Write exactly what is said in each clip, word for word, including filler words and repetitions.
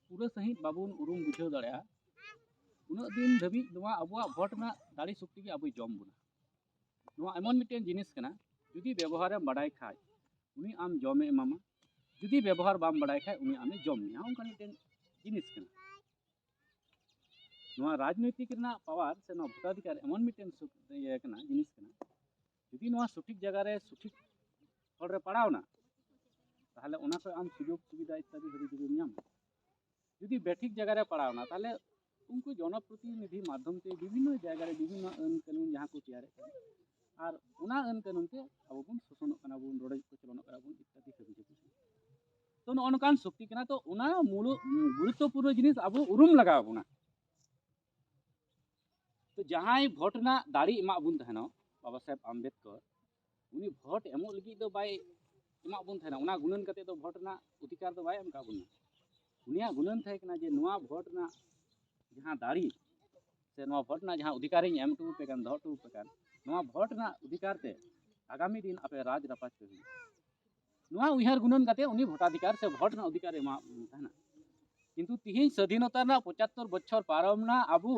ᱯᱩᱨᱟᱹ ᱥᱟᱺᱦᱤᱡ ᱵᱟᱵᱚᱱ ᱩᱨᱩᱢ ᱵᱩᱡᱷᱟᱹᱣ ᱫᱟᱲᱮᱭᱟᱜᱼᱟ, ᱩᱱᱟᱹᱜ ᱫᱤᱱ ᱫᱷᱟᱹᱵᱤᱡ ᱱᱚᱣᱟ ᱟᱵᱚᱣᱟᱜ ᱵᱷᱳᱴ ᱨᱮᱱᱟᱜ ᱫᱟᱲᱮ ᱥᱚᱠᱛᱤ ᱜᱮ ᱟᱵᱚᱭ ᱡᱚᱢ ᱵᱚᱱᱟ᱾ ᱱᱚᱣᱟ ᱮᱢᱚᱱ ᱢᱤᱫᱴᱮᱱ ᱡᱤᱱᱤᱥ ᱠᱟᱱᱟ, ᱡᱩᱫᱤ ᱵᱮᱵᱚᱦᱟᱨᱮᱢ ᱵᱟᱰᱟᱭ ᱠᱷᱟᱡ, ᱩᱱᱤ ᱟᱢ ᱡᱚᱢᱮ ᱮᱢᱟᱢᱟ᱾ ᱡᱩᱫᱤ ᱵᱮᱵᱚᱦᱟᱨ ᱵᱟᱢ ᱵᱟᱰᱟᱭ ᱠᱷᱟᱡ, ᱩᱱᱤ ᱟᱢᱮ ᱡᱚᱢ ᱢᱮᱭᱟ᱾ ᱚᱱᱠᱟᱱ ᱢᱤᱫᱴᱮᱱ ᱡᱤᱱᱤᱥ ᱠᱟᱱᱟ᱾ ᱱᱚᱣᱟ ᱨᱟᱡᱽᱱᱳᱭᱛᱤᱠ ᱨᱮᱱᱟᱜ ᱯᱟᱣᱟᱨ ᱥᱮ ᱱᱚᱣᱟ ᱵᱷᱳᱴᱟᱫᱷᱤᱠᱟᱨ ᱮᱢᱚᱱ ᱢᱤᱫᱴᱮᱱ ᱥᱩ-, ᱤᱭᱟᱹ ᱠᱟᱱᱟ, ᱡᱤᱱᱤᱥ ᱠᱟᱱᱟ, ᱡᱩᱫᱤ ᱱᱚᱣᱟ ᱥᱚᱴᱷᱤᱠ ᱡᱟᱭᱜᱟ ᱨᱮ ᱥᱚᱴᱷᱤᱠ ᱦᱚᱲ ᱨᱮ ᱯᱟᱲᱟᱣᱱᱟ, ᱛᱟᱦᱚᱞᱮ ᱚᱱᱟ ᱠᱷᱚᱱ ᱟᱢ ᱥᱩᱡᱳᱜᱽ ᱥᱩᱵᱤᱫᱷᱟ ᱤᱛᱛᱟᱫᱤ ᱦᱟᱹᱵᱤ ᱡᱟᱹᱵᱤᱢ ᱧᱟᱢᱟ᱾ ᱡᱩᱫᱤ ᱵᱮᱴᱷᱤᱠ ᱡᱟᱭᱜᱟ ᱨᱮ ᱯᱟᱲᱟᱣᱱᱟ, ᱛᱟᱦᱚᱞᱮ ᱩᱱᱠᱩ ᱡᱚᱱᱚᱯᱨᱚᱛᱤᱱᱤᱫᱷᱤ ᱢᱟᱫᱽᱫᱷᱚᱢ ᱛᱮ ᱵᱤᱵᱷᱤᱱᱱᱚ ᱡᱟᱭᱜᱟ ᱨᱮ ᱵᱤᱵᱷᱤᱱᱱᱚ ᱟᱹᱱ ᱠᱟᱹᱱᱩᱱ ᱡᱟᱦᱟᱸ ᱠᱚ ᱛᱮᱭᱟᱨᱮᱫ ᱠᱟᱱᱟ, ᱟᱨ ᱚᱱᱟ ᱟᱹᱱ ᱠᱟᱹᱱᱩᱱ ᱛᱮ ᱟᱵᱚ ᱵᱚᱱ ᱥᱳᱥᱚᱱᱚᱜ ᱠᱟᱱᱟ ᱵᱚᱱ, ᱨᱚᱰᱚᱡ ᱠᱚᱪᱞᱚᱱᱚᱜ ᱠᱟᱱᱟ ᱵᱚᱱ ᱤᱛᱛᱟᱫᱤ ᱦᱟᱹᱵᱤ ᱡᱟᱹᱵᱤ᱾ ᱛᱚ ᱱᱚᱜᱼᱚ ᱱᱚᱝᱠᱟᱱ ᱥᱚᱠᱛᱤ ᱠᱟᱱᱟ᱾ ᱛᱚ ᱚᱱᱟ ᱢᱩᱞᱚ-, ᱜᱩᱨᱩᱛᱛᱚᱯᱩᱨᱱᱚ ᱡᱤᱱᱤᱥ ᱟᱵᱚ ᱩᱨᱩᱢ ᱞᱟᱜᱟᱣ ᱵᱚᱱᱟ᱾ ᱛᱚ ᱡᱟᱦᱟᱸᱭ ᱵᱷᱳᱴ ᱨᱮᱱᱟᱜ ᱫᱟᱲᱮ ᱮᱢᱟᱜ ᱵᱚᱱ ᱛᱟᱦᱮᱱᱟ ᱵᱟᱵᱟ ᱥᱟᱦᱮᱵᱽ ᱟᱢᱵᱮᱫᱠᱚᱨ, ᱩᱱᱤ ᱵᱷᱳᱴ ᱮᱢᱚᱜ ᱞᱟᱹᱜᱤᱫ ᱫᱚ ᱵᱟᱭ ᱮᱢᱟᱜ ᱵᱚᱱ ᱛᱟᱦᱮᱱᱟ, ᱚᱱᱟ ᱜᱩᱱᱟᱹᱱ ᱠᱟᱛᱮ ᱫᱚ ᱵᱷᱳᱴ ᱨᱮᱱᱟᱜ ᱚᱫᱷᱤᱠᱟᱨ ᱫᱚ ᱵᱟᱭ ᱮᱢ ᱠᱟᱜ ᱵᱚᱱᱟ᱾ ᱩᱱᱤᱭᱟᱜ ᱜᱩᱱᱟᱹᱱ ᱛᱟᱦᱮᱸ ᱠᱟᱱᱟ ᱡᱮ ᱱᱚᱣᱟ ᱵᱷᱳᱴ ᱨᱮᱱᱟᱜ ᱡᱟᱦᱟᱸ ᱫᱟᱲᱮ ᱥᱮ ᱱᱚᱣᱟ ᱵᱷᱳᱴ ᱨᱮᱱᱟᱜ ᱡᱟᱦᱟᱸ ᱚᱫᱷᱤᱠᱟᱨᱤᱧ ᱮᱢ ᱦᱚᱴᱚ ᱟᱯᱮ ᱠᱟᱱ, ᱫᱚᱦᱚ ᱦᱚᱴᱚ ᱟᱯᱮ ᱠᱟᱱ, ᱱᱚᱣᱟ ᱵᱷᱳᱴ ᱨᱮᱱᱟᱜ ᱚᱫᱷᱤᱠᱟᱨ ᱛᱮ ᱟᱜᱟᱢᱤ ᱫᱤᱱ ᱟᱯᱮ ᱨᱟᱡᱽ ᱨᱟᱯᱟᱡᱽ ᱯᱮ ᱦᱩᱭᱩᱜᱼᱟ᱾ ᱱᱚᱣᱟ ᱩᱭᱦᱟᱹᱨ ᱜᱩᱱᱟᱹᱱ ᱠᱟᱛᱮ ᱩᱱᱤ ᱵᱷᱳᱴᱟᱫᱷᱤᱠᱟᱨ ᱥᱮ ᱵᱷᱳᱴ ᱨᱮᱱᱟᱜ ᱚᱫᱷᱤᱠᱟᱨ ᱮᱢᱟ ᱵᱚᱱ ᱛᱟᱦᱮᱱᱟ᱾ ᱠᱤᱱᱛᱩ ᱛᱤᱦᱤᱧ ᱥᱟᱹᱫᱷᱤᱱᱚᱛᱟ ᱨᱮᱱᱟᱜ ᱯᱚᱸᱪᱟᱛᱛᱳᱨ ᱵᱚᱪᱷᱚᱨ ᱯᱟᱨᱚᱢ ᱮᱱᱟ, ᱟᱵᱚ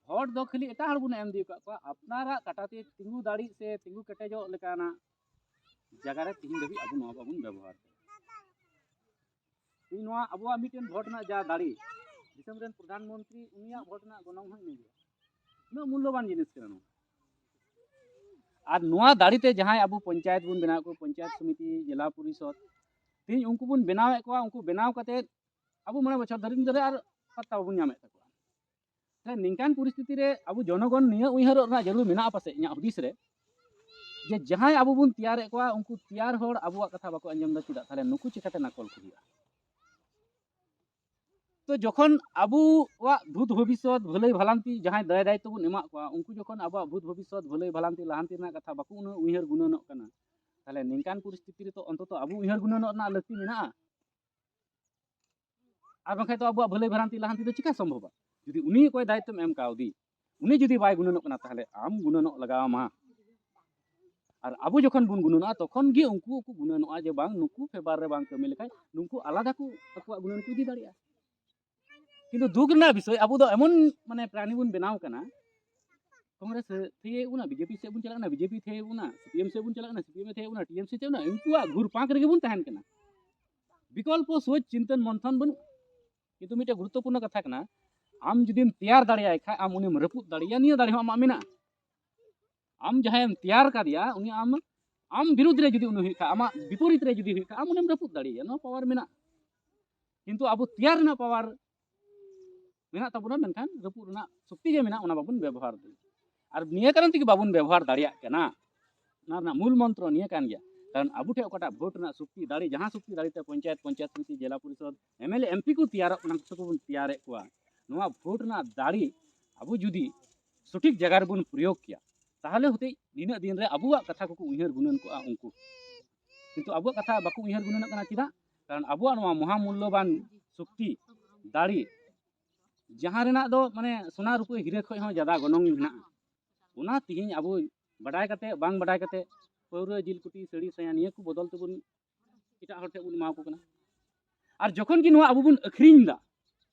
ᱵᱷᱳᱴ ᱫᱚ ᱠᱷᱟᱹᱞᱤ ᱮᱴᱟᱜ ᱦᱚᱲ ᱵᱚᱱ ᱮᱢ ᱤᱫᱤ ᱟᱠᱟᱫ ᱠᱚᱣᱟ, ᱟᱯᱱᱟᱨᱟᱜ ᱠᱟᱴᱟ ᱛᱮ ᱛᱤᱸᱜᱩ ᱫᱟᱲᱮ ᱥᱮ ᱛᱤᱸᱜᱩ ᱠᱮᱴᱮᱡᱚᱜ ᱞᱮᱠᱟᱱᱟᱜ ᱡᱟᱭᱜᱟ ᱨᱮ ᱛᱤᱦᱤᱧ ᱫᱷᱟᱹᱵᱤᱡ ᱟᱵᱚ ᱱᱚᱣᱟ ᱵᱟᱵᱚᱱ ᱵᱮᱵᱚᱦᱟᱨ ᱠᱟᱫᱟ᱾ ᱛᱮᱦᱮᱧ ᱱᱚᱣᱟ ᱟᱵᱚᱣᱟᱜ ᱢᱤᱫᱴᱮᱱ ᱵᱷᱳᱴ ᱨᱮᱱᱟᱜ ᱡᱟ ᱫᱟᱲᱮ, ᱫᱤᱥᱚᱢ ᱨᱮᱱ ᱯᱨᱚᱫᱷᱟᱱ ᱢᱚᱱᱛᱨᱤ ᱩᱱᱤᱭᱟᱜ ᱵᱷᱳᱴ ᱨᱮᱱᱟᱜ ᱜᱚᱱᱚᱝ ᱦᱚᱸ ᱤᱱᱟᱹ ᱜᱮᱭᱟ᱾ ᱩᱱᱟᱹᱜ ᱢᱩᱞᱞᱚᱵᱟᱱ ᱡᱤᱱᱤᱥ ᱠᱟᱱᱟ ᱱᱚᱣᱟ᱾ ᱟᱨ ᱱᱚᱣᱟ ᱫᱟᱲᱮ ᱛᱮ ᱡᱟᱦᱟᱸᱭ ᱟᱵᱚ ᱯᱚᱧᱪᱟᱭᱮᱛ ᱵᱚᱱ ᱵᱮᱱᱟᱣ ᱠᱚᱣᱟ, ᱯᱚᱧᱪᱟᱭᱮᱛ ᱥᱚᱢᱤᱛᱤ, ᱡᱮᱞᱟ ᱯᱚᱨᱤᱥᱚᱫ, ᱛᱮᱦᱮᱧ ᱩᱱᱠᱩ ᱵᱚᱱ ᱵᱮᱱᱟᱣᱮᱫ ᱠᱚᱣᱟ, ᱩᱱᱠᱩ ᱵᱮᱱᱟᱣ ᱠᱟᱛᱮ ᱟᱵᱚ ᱢᱚᱬᱮ ᱵᱚᱪᱷᱚᱨ ᱫᱷᱟᱹᱨᱤᱡ ᱫᱷᱚᱨᱮ ᱟᱨ ᱯᱟᱛᱛᱟ ᱵᱟᱵᱚᱱ ᱧᱟᱢᱮᱫ ᱛᱟᱠᱚᱣᱟ᱾ ᱛᱟᱦᱞᱮ ᱱᱤᱝᱠᱟᱱ ᱯᱚᱨᱤᱥᱛᱷᱤᱛᱤ ᱨᱮ ᱟᱵᱚ ᱡᱚᱱᱚᱜᱚᱱ ᱱᱤᱭᱟᱹ ᱩᱭᱦᱟᱹᱨᱚᱜ ᱨᱮᱱᱟᱜ ᱡᱟᱹᱨᱩᱲ ᱢᱮᱱᱟᱜᱼᱟ ᱯᱟᱥᱮᱡ ᱤᱧᱟᱹᱜ ᱦᱩᱫᱤᱥ ᱨᱮ, ᱡᱮ ᱡᱟᱦᱟᱸᱭ ᱟᱵᱚ ᱵᱚᱱ ᱛᱮᱭᱟᱨᱮᱫ ᱠᱚᱣᱟ, ᱩᱱᱠᱩ ᱛᱮᱭᱟᱨ ᱦᱚᱲ ᱟᱵᱚᱣᱟᱜ ᱠᱟᱛᱷᱟ ᱵᱟᱠᱚ ᱟᱸᱡᱚᱢ ᱮᱫᱟ, ᱪᱮᱫᱟᱜ? ᱛᱟᱦᱞᱮ ᱱᱩᱠᱩ ᱪᱤᱠᱟᱹᱛᱮ ᱱᱟᱠᱚᱞ ᱠᱚ ᱦᱩᱭᱩᱜᱼᱟ? ᱛᱚ ᱡᱚᱠᱷᱚᱱ ᱟᱵᱚᱣᱟᱜ ᱵᱷᱩᱛ ᱵᱷᱚᱵᱤᱥᱥᱚᱛ ᱵᱷᱟᱹᱞᱟᱹᱭ ᱵᱷᱟᱞᱟᱱᱛᱤ ᱡᱟᱦᱟᱸᱭ ᱫᱟᱭ ᱫᱟᱭᱤᱛᱛᱚ ᱵᱚᱱ ᱮᱢᱟᱜ ᱠᱚᱣᱟ, ᱩᱱᱠᱩ ᱡᱚᱠᱷᱚᱱ ᱟᱵᱚᱣᱟᱜ ᱵᱷᱩᱛ ᱵᱷᱚᱵᱤᱥᱥᱚᱛ ᱵᱷᱟᱹᱞᱟᱹᱭ ᱵᱷᱟᱞᱟᱱᱛᱤ ᱞᱟᱦᱟᱱᱛᱤ ᱨᱮᱱᱟᱜ ᱠᱟᱛᱷᱟ ᱵᱟᱠᱚ ᱩᱱᱟᱹᱜ ᱩᱭᱦᱟᱹᱨ ᱜᱩᱱᱟᱹᱱᱚᱜ ᱠᱟᱱᱟ, ᱛᱟᱦᱞᱮ ᱱᱤᱝᱠᱟᱱ ᱯᱚᱨᱤᱥᱛᱷᱤᱛᱤ ᱨᱮ ᱛᱚ ᱚᱱᱛᱚᱛᱚ ᱟᱵᱚ ᱩᱭᱦᱟᱹᱨ ᱜᱩᱱᱟᱹᱱᱚᱜ ᱨᱮᱱᱟᱜ ᱞᱟᱹᱠᱛᱤ ᱢᱮᱱᱟᱜᱼᱟ᱾ ᱟᱨ ᱵᱟᱝᱠᱷᱟᱱ ᱫᱚ ᱟᱵᱚᱣᱟᱜ ᱵᱷᱟᱹᱞᱟᱹᱭ ᱵᱷᱟᱞᱟᱱᱛᱤ ᱞᱟᱦᱟᱱᱛᱤ ᱫᱚ ᱪᱤᱠᱟ ᱥᱚᱢᱵᱷᱚᱵᱟ? ᱡᱩᱫᱤ ᱩᱱᱤ ᱚᱠᱚᱭ ᱫᱟᱭᱤᱛᱛᱚᱢ ᱮᱢ ᱠᱟᱣᱫᱮ, ᱩᱱᱤ ᱡᱩᱫᱤ ᱵᱟᱭ ᱜᱩᱱᱟᱹᱱᱚᱜ ᱠᱟᱱᱟ, ᱛᱟᱦᱞᱮ ᱟᱢ ᱜᱩᱱᱟᱹᱱᱚᱜ ᱞᱟᱜᱟᱣ ᱟᱢᱟ᱾ ᱟᱨ ᱟᱵᱚ ᱡᱚᱠᱷᱚᱱ ᱵᱚᱱ ᱜᱩᱱᱟᱹᱱᱚᱜᱼᱟ, ᱛᱚᱠᱷᱚᱱ ᱜᱮ ᱩᱱᱠᱩ ᱠᱚ ᱜᱩᱱᱟᱹᱱᱚᱜᱼᱟ ᱡᱮ ᱵᱟᱝ, ᱱᱩᱠᱩ ᱯᱷᱮᱵᱟᱨ ᱨᱮ ᱵᱟᱝ ᱠᱟᱹᱢᱤ ᱞᱮᱠᱷᱟᱡ ᱱᱩᱠᱩ ᱟᱞᱟᱫᱟ ᱠᱚ ᱟᱠᱚᱣᱟᱜ ᱜᱩᱱᱟᱹᱱ ᱠᱚ ᱤᱫᱤ ᱫᱟᱲᱮᱭᱟᱜᱼᱟ᱾ ᱠᱤᱱᱛᱩ ᱫᱩᱠ ᱨᱮᱱᱟᱜ ᱵᱤᱥᱚᱭ, ᱟᱵᱚ ᱫᱚ ᱮᱢᱚᱱ ᱢᱟᱱᱮ ᱯᱨᱟᱱᱤ ᱵᱚᱱ ᱵᱮᱱᱟᱣ ᱠᱟᱱᱟ, ᱠᱚᱝᱜᱨᱮᱥ ᱛᱷᱤᱭᱟᱹᱭᱮᱫ ᱵᱚᱱᱟ, ᱵᱤᱡᱮᱯᱤ ᱥᱮᱫ ᱵᱚᱱ ᱪᱟᱞᱟᱜ ᱠᱟᱱᱟ, ᱵᱤᱡᱮᱯᱤ ᱛᱷᱤᱭᱟᱹᱭᱮᱫ ᱵᱚᱱᱟ, ᱥᱤᱯᱤᱮᱢ ᱥᱮᱫ ᱵᱚᱱ ᱪᱟᱞᱟᱜ ᱠᱟᱱᱟ, ᱥᱤᱯᱤᱮᱢ ᱛᱷᱤᱭᱟᱹᱭᱮᱫ ᱵᱚᱱᱟ, ᱴᱤᱮᱢᱥᱤ ᱪᱮᱫ ᱵᱚᱱᱟ, ᱩᱱᱠᱩᱣᱟᱜ ᱜᱷᱩᱨ ᱯᱟᱸᱠ ᱨᱮᱜᱮ ᱵᱚᱱ ᱛᱟᱦᱮᱱ ᱠᱟᱱᱟ᱾ ᱵᱤᱠᱚᱞᱯᱚ ᱥᱳᱪ ᱪᱤᱱᱛᱟᱹᱱ ᱢᱚᱱᱛᱷᱚᱱ ᱵᱟᱹᱱᱩᱜ᱾ ᱠᱤᱱᱛᱩ ᱢᱤᱫᱴᱮᱱ ᱜᱩᱨᱩᱛᱛᱚᱯᱩᱨᱱᱚ ᱠᱟᱛᱷᱟ ᱠᱟᱱᱟ, ᱟᱢ ᱡᱩᱫᱤᱢ ᱛᱮᱭᱟᱨ ᱫᱟᱲᱮᱭᱟᱭ ᱠᱷᱟᱡ ᱟᱢ ᱩᱱᱤᱢ ᱨᱟᱹᱯᱩᱫ ᱫᱟᱲᱮᱭᱟᱭᱟ, ᱱᱤᱭᱟᱹ ᱫᱟᱲᱮ ᱦᱚᱸ ᱟᱢᱟᱜ ᱢᱮᱱᱟᱜᱼᱟ᱾ ᱟᱢ ᱡᱟᱦᱟᱸᱭᱮᱢ ᱛᱮᱭᱟᱨ ᱠᱟᱫᱮᱭᱟ, ᱩᱱᱤ ᱟᱢ, ᱟᱢ ᱵᱤᱨᱩᱫᱽ ᱨᱮ ᱡᱩᱫᱤ ᱩᱱᱤ ᱦᱩᱭᱩᱜ ᱠᱷᱟᱡ, ᱟᱢᱟᱜ ᱵᱤᱯᱚᱨᱤᱛ ᱨᱮ ᱡᱩᱫᱤ ᱦᱩᱭᱩᱜ ᱠᱷᱟᱡ, ᱟᱢ ᱩᱱᱤᱢ ᱨᱟᱹᱯᱩᱫ ᱫᱟᱲᱮᱭᱟᱭᱟ᱾ ᱱᱚᱣᱟ ᱯᱟᱣᱟᱨ ᱢᱮᱱᱟᱜᱼᱟ᱾ ᱠᱤᱱᱛᱩ ᱟᱵᱚ ᱛᱮᱭᱟᱨ ᱨᱮᱱᱟᱜ ᱯᱟᱣᱟᱨ ᱢᱮᱱᱟᱜ ᱛᱟᱵᱚᱱᱟ, ᱢᱮᱱᱠᱷᱟᱱ ᱨᱟᱹᱯᱩᱫ ᱨᱮᱱᱟᱜ ᱥᱚᱠᱛᱤ ᱡᱮ ᱢᱮᱱᱟᱜ, ᱚᱱᱟ ᱵᱟᱵᱚᱱ ᱵᱮᱵᱚᱦᱟᱨ ᱫᱟ᱾ ᱟᱨ ᱱᱤᱭᱟᱹ ᱠᱟᱨᱚᱱ ᱛᱮᱜᱮ ᱵᱟᱵᱚᱱ ᱵᱮᱵᱚᱦᱟᱨ ᱫᱟᱲᱮᱭᱟᱜ ᱠᱟᱱᱟ᱾ ᱚᱱᱟ ᱨᱮᱱᱟᱜ ᱢᱩᱞ ᱢᱚᱱᱛᱨᱚ ᱱᱤᱭᱟᱹ ᱠᱟᱱ ᱜᱮᱭᱟ᱾ ᱠᱟᱨᱚᱱ ᱟᱵᱚ ᱴᱷᱮᱱ ᱚᱠᱟᱴᱟᱜ ᱵᱷᱳᱴ ᱨᱮᱱᱟᱜ ᱥᱚᱠᱛᱤ ᱫᱟᱲᱮ, ᱡᱟᱦᱟᱸ ᱥᱚᱠᱛᱤ ᱫᱟᱲᱮ ᱛᱮ ᱯᱚᱧᱪᱟᱭᱮᱛ, ᱯᱚᱧᱪᱟᱭᱮᱛ ᱥᱚᱢᱤᱛᱤ, ᱡᱮᱞᱟ ᱯᱚᱨᱤᱥᱚᱫ, ᱮᱢᱮᱞᱮ, ᱮᱢᱯᱤ ᱠᱚ ᱛᱮᱭᱟᱨᱚᱜ ᱠᱟᱱᱟ, ᱠᱚ ᱵᱚᱱ ᱛᱮᱭᱟᱨᱮᱫ ᱠᱚᱣᱟ᱾ ᱱᱚᱣᱟ ᱵᱷᱳᱴ ᱨᱮᱱᱟᱜ ᱫᱟᱲᱮ ᱟᱵᱚ ᱡᱩᱫᱤ ᱥᱚᱴᱷᱤᱠ ᱡᱟᱭᱜᱟ ᱨᱮᱵᱚᱱ ᱯᱨᱚᱭᱳᱜᱽ ᱠᱮᱭᱟ, ᱛᱟᱦᱚᱞᱮ ᱦᱚᱛᱮᱡ ᱱᱤᱱᱟᱹᱜ ᱫᱤᱱ ᱨᱮ ᱟᱵᱚᱣᱟᱜ ᱠᱟᱛᱷᱟ ᱠᱚᱠᱚ ᱩᱭᱦᱟᱹᱨ ᱜᱩᱱᱟᱹᱱ ᱠᱚᱜᱼᱟ ᱩᱱᱠᱩ᱾ ᱠᱤᱱᱛᱩ ᱟᱵᱚᱣᱟᱜ ᱠᱟᱛᱷᱟ ᱵᱟᱠᱚ ᱩᱭᱦᱟᱹᱨ ᱜᱩᱱᱟᱹᱱᱚᱜ ᱠᱟᱱᱟ᱾ ᱪᱮᱫᱟᱜ? ᱠᱟᱨᱚᱱ ᱟᱵᱚᱣᱟᱜ ᱱᱚᱣᱟ ᱢᱚᱦᱟ ᱢᱩᱞᱞᱚᱵᱟᱱ ᱥᱚᱠᱛᱤ, ᱫᱟᱲᱮ, ᱡᱟᱦᱟᱸ ᱨᱮᱱᱟᱜ ᱫᱚ ᱢᱟᱱᱮ ᱥᱚᱱᱟ ᱨᱩᱯᱟᱹ ᱦᱤᱨᱟᱹ ᱠᱷᱚᱡ ᱦᱚᱸ ᱡᱟᱫᱟ ᱜᱚᱱᱚᱝ ᱢᱮᱱᱟᱜᱼᱟ, ᱚᱱᱟ ᱛᱮᱦᱮᱧ ᱟᱵᱚ ᱵᱟᱰᱟᱭ ᱠᱟᱛᱮ ᱵᱟᱝ ᱵᱟᱰᱟᱭ ᱠᱟᱛᱮ ᱯᱟᱹᱣᱨᱟᱹ, ᱡᱤᱞ ᱠᱩᱴᱤ, ᱥᱟᱹᱲᱤ ᱥᱟᱭᱟ ᱱᱤᱭᱟᱹ ᱠᱚ ᱵᱚᱫᱚᱞ ᱛᱮᱵᱚᱱ ᱮᱴᱟᱜ ᱦᱚᱲ ᱴᱷᱮᱱ ᱵᱚᱱ ᱮᱢᱟ ᱠᱚ ᱠᱟᱱᱟ᱾ ᱟᱨ ᱡᱚᱠᱷᱚᱱ ᱜᱮ ᱱᱚᱣᱟ ᱟᱵᱚ ᱵᱚᱱ ᱟᱹᱠᱷᱨᱤᱧ ᱮᱫᱟ,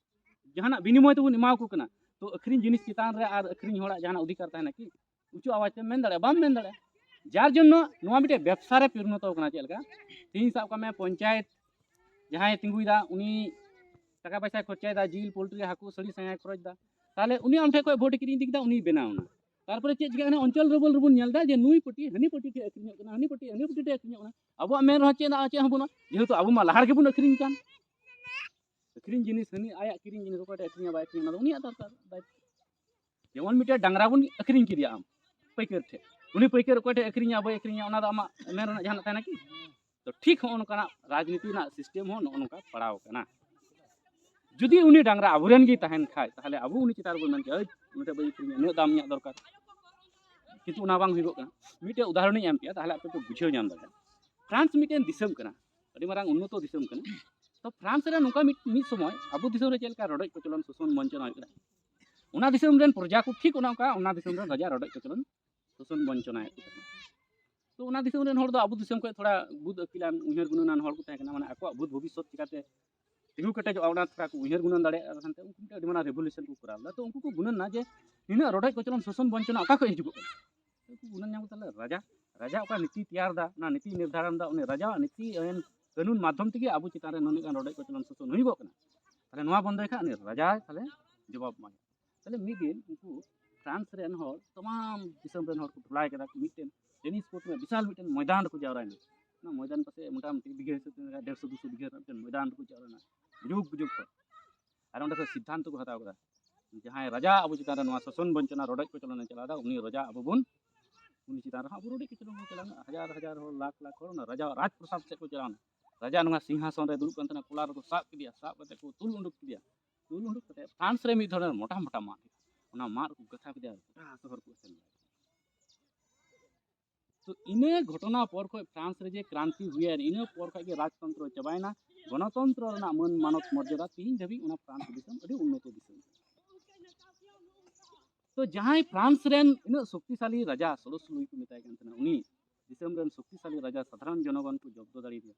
ᱡᱟᱦᱟᱱᱟᱜ ᱵᱤᱱᱤᱢᱚᱭ ᱛᱮᱵᱚᱱ ᱮᱢᱟ ᱠᱚ ᱠᱟᱱᱟ, ᱛᱚ ᱟᱹᱠᱷᱨᱤᱧ ᱡᱤᱱᱤᱥ ᱪᱮᱛᱟᱱ ᱨᱮ ᱟᱨ ᱟᱹᱠᱷᱨᱤᱧ ᱦᱚᱲᱟᱜ ᱡᱟᱦᱟᱱᱟᱜ ᱚᱫᱷᱤᱠᱟᱨ ᱛᱟᱦᱮᱱᱟ ᱠᱤ? ᱩᱪᱩ ᱟᱣᱟᱡ ᱛᱮᱢ ᱢᱮᱱ ᱫᱟᱲᱮᱭᱟᱜᱼᱟ? ᱵᱟᱢ ᱢᱮᱱ ᱫᱟᱲᱮᱭᱟᱜᱼᱟ᱾ ᱡᱟᱨ ᱡᱚᱱᱱᱚ ᱱᱚᱣᱟ ᱢᱤᱫᱴᱮᱡ ᱵᱮᱵᱽᱥᱟ ᱨᱮ ᱯᱚᱨᱤᱱᱚᱛᱚ ᱠᱟᱱᱟ᱾ ᱪᱮᱫ ᱞᱮᱠᱟ? ᱛᱮᱦᱤᱧ ᱥᱟᱵ ᱠᱟᱜ ᱢᱮ, ᱯᱚᱧᱪᱟᱭᱮᱛ ᱡᱟᱦᱟᱸᱭ ᱛᱤᱸᱜᱩᱭᱮᱫᱟ, ᱩᱱᱤ ᱴᱟᱠᱟ ᱯᱚᱭᱥᱟᱭ ᱠᱷᱚᱨᱪᱟᱭᱮᱫᱟ, ᱡᱤᱞ, ᱯᱳᱞᱴᱨᱤ, ᱦᱟᱹᱠᱩ, ᱥᱟᱹᱲᱤ ᱥᱟᱭᱟᱭ ᱠᱷᱚᱨᱚᱪ ᱮᱫᱟ, ᱛᱟᱦᱚᱞᱮ ᱩᱱᱤ ᱟᱢ ᱴᱷᱮᱱ ᱠᱷᱚᱱ ᱵᱷᱳᱴ ᱠᱤᱨᱤᱧ ᱤᱫᱤ ᱠᱮᱫᱟ, ᱩᱱᱤᱭ ᱵᱮᱱᱟᱣ ᱮᱱᱟ᱾ ᱛᱟᱨᱯᱚᱨᱮ ᱪᱮᱫ ᱪᱤᱠᱟᱹᱜ ᱠᱟᱱᱟ? ᱚᱧᱪᱚᱞ ᱨᱮᱵᱚᱞ ᱨᱮᱵᱚᱱ ᱧᱮᱞ ᱮᱫᱟ ᱡᱮ ᱱᱩᱭ ᱯᱟᱹᱴᱤ ᱦᱟᱹᱱᱤ ᱯᱟᱹᱴᱤ ᱴᱷᱮᱱ ᱟᱹᱠᱷᱨᱤᱧᱚᱜ ᱠᱟᱱᱟ, ᱦᱟᱹᱱᱤ ᱯᱟᱹᱴᱤ ᱦᱟᱹᱱᱤ ᱯᱟᱹᱴᱤ ᱴᱷᱮᱱ ᱟᱹᱠᱷᱨᱤᱧᱚᱜ ᱠᱟᱱᱟ᱾ ᱟᱵᱚᱣᱟᱜ ᱢᱮᱱ ᱨᱮᱦᱚᱸ ᱪᱮᱫ ᱟᱜ ᱪᱮᱫ ᱦᱚᱸ ᱵᱟᱹᱱᱩᱜᱼᱟ, ᱡᱮᱦᱮᱛᱩ ᱟᱵᱚ ᱢᱟ ᱞᱟᱦᱟ ᱨᱮᱜᱮ ᱵᱚᱱ ᱟᱹᱠᱷᱨᱤᱧ ᱠᱟᱱ᱾ ᱟᱹᱠᱷᱨᱤᱧ ᱡᱤᱱᱤᱥ ᱦᱟᱹᱱᱤ ᱟᱭᱟᱜ ᱠᱤᱨᱤᱧ ᱡᱤᱱᱤᱥ ᱚᱠᱚᱭ ᱴᱷᱮᱱ ᱟᱹᱠᱷᱨᱤᱧᱟ ᱵᱟᱭ ᱟᱹᱠᱷᱨᱤᱧᱟ, ᱚᱱᱟ ᱫᱚ ᱩᱱᱤᱭᱟᱜ ᱫᱚᱨᱠᱟᱨ ᱫᱟᱭᱤᱛᱛᱚ᱾ ᱡᱮᱢᱚᱱ ᱢᱤᱫᱴᱮᱱ ᱰᱟᱝᱨᱟ ᱵᱚᱱ ᱟᱹᱠᱷᱨᱤᱧ ᱠᱮᱫᱮᱭᱟ ᱟᱢ ᱯᱟᱹᱭᱠᱟᱹᱨ ᱴᱷᱮᱱ, ᱩᱱᱤ ᱯᱟᱹᱭᱠᱟᱹᱨ ᱚᱠᱚᱭ ᱴᱷᱮᱱ ᱟᱹᱠᱷᱨᱤᱧᱟ ᱵᱟᱭ ᱟᱹᱠᱷᱨᱤᱧᱟ, ᱚᱱᱟ ᱫᱚ ᱟᱢᱟᱜ ᱢᱮᱱ ᱨᱮᱱᱟᱜ ᱡᱟᱦᱟᱱᱟᱜ ᱛᱟᱦᱮᱱᱟ ᱠᱤ? ᱛᱚ ᱴᱷᱤᱠ ᱦᱚᱸᱜᱼᱚ ᱱᱚᱝᱠᱟᱱᱟᱜ ᱨᱟᱡᱽᱱᱤᱛᱤ ᱨᱮᱱᱟᱜ ᱥᱤᱥᱴᱮᱢ ᱦᱚᱸ ᱱᱚᱜᱼᱚ ᱱᱚᱝᱠᱟ ᱯᱟᱲᱟᱣ ᱠᱟᱱᱟ᱾ ᱡᱩᱫᱤ ᱩᱱᱤ ᱰᱟᱝᱨᱟ ᱟᱵᱚᱨᱮᱱ ᱜᱮ ᱛᱟᱦᱮᱱ ᱠᱷᱟᱡ, ᱛᱟᱦᱚᱞᱮ ᱟᱵᱚ ᱩᱱᱤ ᱪᱮᱛᱟᱱ ᱨᱮᱵᱚᱱ ᱢᱮᱱ ᱠᱮᱭᱟ, "ᱳᱭ, ᱩᱱᱤ ᱴᱷᱮᱱ ᱵᱟᱹᱧ ᱟᱹᱠᱷᱨᱤᱧᱟ, ᱩᱱᱟᱹᱜ ᱫᱟᱢ ᱤᱧᱟᱹᱜ ᱫᱚᱨᱠᱟᱨ᱾" ᱠᱤᱱᱛᱩ ᱚᱱᱟ ᱵᱟᱝ ᱦᱩᱭᱩᱜᱚᱜ ᱠᱟᱱᱟ᱾ ᱢᱤᱫᱴᱮᱡ ᱩᱫᱟᱦᱚᱨᱚᱱᱤᱧ ᱮᱢ ᱠᱮᱜᱼᱟ, ᱛᱟᱦᱚᱞᱮ ᱟᱯᱮ ᱯᱮ ᱵᱩᱡᱷᱟᱹᱣ ᱧᱟᱢ ᱫᱟᱲᱮᱭᱟᱜᱼᱟ᱾ ᱯᱷᱨᱟᱱᱥ ᱢᱤᱫᱴᱮᱱ ᱫᱤᱥᱚᱢ ᱠᱟᱱᱟ, ᱟᱹᱰᱤ ᱢᱟᱨᱟᱝ ᱩᱱᱱᱚᱛᱚ ᱫᱤᱥᱚᱢ ᱠᱟᱱᱟ᱾ ᱛᱚ ᱯᱷᱨᱟᱱᱥ ᱨᱮ ᱱᱚᱝᱠᱟ ᱢᱤᱫ, ᱢᱤᱫ ᱥᱚᱢᱚᱭ ᱟᱵᱚ ᱫᱤᱥᱚᱢ ᱨᱮ ᱪᱮᱫ ᱞᱮᱠᱟ ᱨᱚᱰᱚᱡ ᱠᱚᱪᱞᱚᱱ, ᱥᱳᱥᱚᱱ, ᱵᱚᱧᱪᱚᱱᱟ ᱦᱩᱭᱩᱜ ᱠᱟᱱᱟ, ᱚᱱᱟ ᱫᱤᱥᱚᱢ ᱨᱮᱱ ᱯᱨᱚᱡᱟ ᱠᱚ ᱴᱷᱤᱠ ᱚᱱᱟ ᱚᱱᱠᱟ, ᱚᱱᱟ ᱫᱤᱥᱚᱢ ᱨᱮᱱ ᱨᱟᱡᱟ ᱨᱚᱰᱚᱡ ᱠᱚᱪᱞᱚᱱ, ᱥᱳᱥᱚᱱ, ᱵᱚᱧᱪᱚᱱᱟᱭᱮᱫ ᱠᱚ ᱛᱟᱦᱮᱸᱱᱟ᱾ ᱛᱚ ᱚᱱᱟ ᱫᱤᱥᱚᱢ ᱨᱮᱱ ᱦᱚᱲ ᱫᱚ ᱟᱵᱚ ᱫᱤᱥᱚᱢ ᱠᱷᱚᱱ ᱛᱷᱚᱲᱟ ᱵᱩᱫ ᱟᱹᱠᱤᱞᱟᱱ, ᱩᱭᱦᱟᱹᱨ ᱜᱩᱱᱟᱹᱱᱟᱱ ᱦᱚᱲ ᱠᱚ ᱛᱟᱦᱮᱸ ᱠᱟᱱᱟ, ᱢᱟᱱᱮ ᱟᱠᱚᱣᱟᱜ ᱵᱩᱫ ᱵᱷᱚᱵᱤᱥᱥᱚᱛ ᱪᱤᱠᱟᱛᱮ ᱛᱤᱸᱜᱩ ᱠᱮᱴᱮᱡᱚᱜᱼᱟ, ᱚᱱᱟ ᱛᱷᱚᱲᱟ ᱠᱚ ᱩᱭᱦᱟᱹᱨ ᱜᱩᱱᱟᱹᱱ ᱫᱟᱲᱮᱭᱟᱜ ᱠᱟᱱ ᱛᱟᱦᱮᱸ, ᱩᱱᱠᱩ ᱢᱤᱫᱴᱮᱱ ᱟᱹᱰᱤ ᱢᱟᱨᱟᱝ revolution ᱠᱚ ᱠᱚᱨᱟᱣ ᱞᱮᱫᱟ᱾ ᱛᱚ ᱩᱱᱠᱩ ᱠᱚ ᱜᱩᱱᱟᱹᱱ ᱱᱟ ᱡᱮ ᱱᱤᱱᱟᱹᱜ ᱨᱚᱰᱚᱡ ᱠᱚᱪᱞᱚᱱ, ᱥᱳᱥᱚᱱ ᱵᱚᱧᱪᱚᱱᱟ ᱚᱠᱟ ᱠᱷᱚᱱ ᱦᱤᱡᱩᱜᱚᱜ ᱠᱟᱱᱟ? ᱩᱱᱠᱩ ᱜᱩᱱᱟᱹᱱ ᱧᱟᱢ ᱠᱟᱛᱮ ᱛᱟᱦᱞᱮ ᱨᱟᱡᱟ, ᱨᱟᱡᱟ ᱚᱠᱟ ᱱᱤᱛᱤ ᱛᱮᱭᱟᱨ ᱫᱟ, ᱚᱱᱟ ᱱᱤᱛᱤ ᱱᱤᱨᱫᱷᱟᱨᱚᱱ ᱫᱟ, ᱩᱱᱤ ᱨᱟᱡᱟᱣᱟᱜ ᱱᱤᱛᱤ ᱟᱹᱭᱤᱱ ᱠᱟᱹᱱᱩᱱ ᱢᱟᱫᱽᱫᱷᱚᱢ ᱛᱮᱜᱮ ᱟᱵᱚ ᱪᱮᱛᱟᱱ ᱨᱮ ᱱᱩᱱᱟᱹᱜ ᱜᱟᱱ ᱨᱚᱰᱚᱡ ᱠᱚᱪᱞᱚᱱ, ᱥᱳᱥᱚᱱ ᱦᱩᱭᱩᱜᱚᱜ ᱠᱟᱱᱟ᱾ ᱛᱟᱦᱞᱮ ᱱᱚᱣᱟ ᱵᱚᱱᱫᱚᱭ ᱠᱷᱟᱱ ᱩᱱᱤ ᱨᱟᱡᱟ ᱛᱟᱦᱞᱮ ᱡᱚᱵᱟᱵ ᱮᱢᱟᱭᱟ᱾ ᱛᱟᱦᱞᱮ ᱢᱤᱫ ᱫᱤᱱ ᱩᱱᱠᱩ ᱯᱷᱨᱟᱱᱥ ᱨᱮᱱ ᱦᱚᱲ, ᱛᱟᱢᱟᱢ ᱫᱤᱥᱚᱢ ᱨᱮᱱ ᱦᱚᱲ ᱠᱚ ᱴᱚᱞᱟᱭ ᱠᱮᱫᱟ, ᱢᱤᱫᱴᱮᱱ ᱴᱮᱱᱤᱥ ᱠᱳᱨᱴ ᱨᱮ ᱵᱤᱥᱟᱞ ᱢᱤᱫᱴᱮᱱ ᱢᱚᱭᱫᱟᱱ ᱨᱮᱠᱚ ᱡᱟᱣᱨᱟᱭᱮᱱᱟ᱾ ᱚᱱᱟ ᱢᱚᱭᱫᱟᱱ ᱯᱟᱥᱮ ᱢᱚᱴᱟᱢᱩᱴᱤ ᱵᱤᱜᱷᱟᱹ ᱦᱤᱥᱟᱹᱵ ᱛᱮ ᱰᱮᱲᱥᱚ ᱫᱩᱥᱚ ᱵᱤᱜᱷᱟᱹ ᱨᱮᱱᱟᱜ ᱢᱤᱫᱴᱮᱱ ᱢᱚᱭᱫᱟᱱ ᱨᱮᱠᱚ ᱡᱟᱣᱨᱟᱭᱮᱱᱟ, ᱡᱩᱜᱽ ᱵᱩᱡᱩᱜᱽ ᱠᱚ᱾ ᱟᱨ ᱚᱸᱰᱮ ᱠᱷᱚᱱ ᱥᱤᱫᱽᱫᱷᱟᱱᱛᱚ ᱠᱚ ᱦᱟᱛᱟᱣ ᱠᱮᱫᱟ, ᱡᱟᱦᱟᱸᱭ ᱨᱟᱡᱟ ᱟᱵᱚ ᱪᱮᱛᱟᱱ ᱨᱮ ᱱᱚᱣᱟ ᱥᱳᱥᱚᱱ ᱵᱚᱧᱪᱚᱱᱟ ᱨᱚᱰᱚᱡ ᱠᱚᱪᱞᱚᱱᱮ ᱪᱟᱞᱟᱣ ᱮᱫᱟ, ᱩᱱᱤ ᱨᱟᱡᱟ ᱟᱵᱚ ᱵᱚᱱ, ᱩᱱᱤ ᱪᱮᱛᱟᱱ ᱨᱮᱦᱚᱸ ᱟᱵᱚ ᱨᱚᱰᱚᱡ ᱠᱚᱪᱞᱚᱱ ᱵᱚᱱ ᱪᱟᱞᱟᱣᱱᱟ᱾ ᱦᱟᱡᱟᱨ ᱦᱟᱡᱟᱨ ᱦᱚᱲ, ᱞᱟᱠᱷ ᱞᱟᱠᱷ ᱦᱚᱲ ᱚᱱᱟ ᱨᱟᱡᱟᱣᱟᱜ ᱨᱟᱡᱽ ᱯᱨᱚᱥᱟᱫᱽ ᱥᱮᱫ ᱠᱚ ᱪᱟᱞᱟᱣᱱᱟ᱾ ᱨᱟᱡᱟ ᱱᱚᱣᱟ ᱥᱤᱝᱦᱟᱥᱚᱱ ᱨᱮ ᱫᱩᱲᱩᱵ ᱠᱟᱱ ᱛᱟᱦᱮᱱᱟ, ᱠᱚᱞᱟᱨ ᱨᱮᱠᱚ ᱥᱟᱵ ᱠᱮᱫᱮᱭᱟ, ᱥᱟᱵ ᱠᱟᱛᱮ ᱠᱚ ᱛᱩᱞ ᱩᱰᱩᱠ ᱠᱮᱫᱮᱭᱟ᱾ ᱛᱩᱞ ᱩᱰᱩᱠ ᱠᱟᱛᱮ ᱯᱷᱨᱟᱱᱥ ᱨᱮ ᱢᱤᱫ ᱫᱷᱚᱨᱚᱱᱮᱨ ᱢᱚᱴᱟ ᱢᱚᱴᱟ ᱢᱟᱫ, ᱚᱱᱟ ᱢᱟᱫ ᱨᱮᱠᱚ ᱜᱟᱛᱷᱟ ᱠᱮᱫᱮᱭᱟ, ᱜᱚᱴᱟ ᱥᱚᱦᱚᱨ ᱠᱚ ᱮᱥᱮᱫ ᱠᱮᱫᱟ᱾ ᱛᱚ ᱤᱱᱟᱹ ᱜᱷᱚᱴᱚᱱᱟ ᱯᱚᱨ ᱠᱷᱚᱱ ᱯᱷᱨᱟᱱᱥ ᱨᱮ ᱡᱮ ᱠᱨᱟᱱᱛᱤ ᱦᱩᱭᱮᱱ, ᱤᱱᱟᱹ ᱯᱚᱨ ᱠᱷᱚᱱ ᱜᱮ ᱨᱟᱡᱽᱛᱚᱱᱛᱨᱚ ᱪᱟᱵᱟᱭᱮᱱᱟ, ᱜᱚᱱᱚᱛᱚᱱᱛᱨᱚ ᱨᱮᱱᱟᱜ ᱢᱟᱹᱱ ᱢᱟᱱᱚᱛ ᱢᱚᱨᱡᱟᱫᱟ ᱛᱤᱦᱤᱧ ᱫᱷᱟᱹᱵᱤᱡ ᱚᱱᱟ ᱯᱷᱨᱟᱱᱥ ᱫᱤᱥᱚᱢ ᱟᱹᱰᱤ ᱩᱱᱱᱚᱛᱚ ᱫᱤᱥᱚᱢ᱾ ᱛᱚ ᱡᱟᱦᱟᱸᱭ ᱯᱷᱨᱟᱱᱥ ᱨᱮᱱ ᱩᱱᱟᱹᱜ ᱥᱚᱠᱛᱤᱥᱟᱞᱤ ᱨᱟᱡᱟ, ᱥᱚᱨᱚᱥ ᱞᱩᱭ ᱠᱚ ᱢᱮᱛᱟᱭ ᱠᱟᱱ ᱛᱟᱦᱮᱱᱟ, ᱩᱱᱤ ᱫᱤᱥᱚᱢ ᱨᱮᱱ ᱥᱚᱠᱛᱤᱥᱟᱞᱤ ᱨᱟᱡᱟ ᱥᱟᱫᱷᱟᱨᱚᱱ ᱡᱚᱱᱚᱜᱚᱱ ᱠᱚ ᱡᱚᱵᱫᱚ ᱫᱟᱲᱮᱭᱟᱫᱮᱭᱟ᱾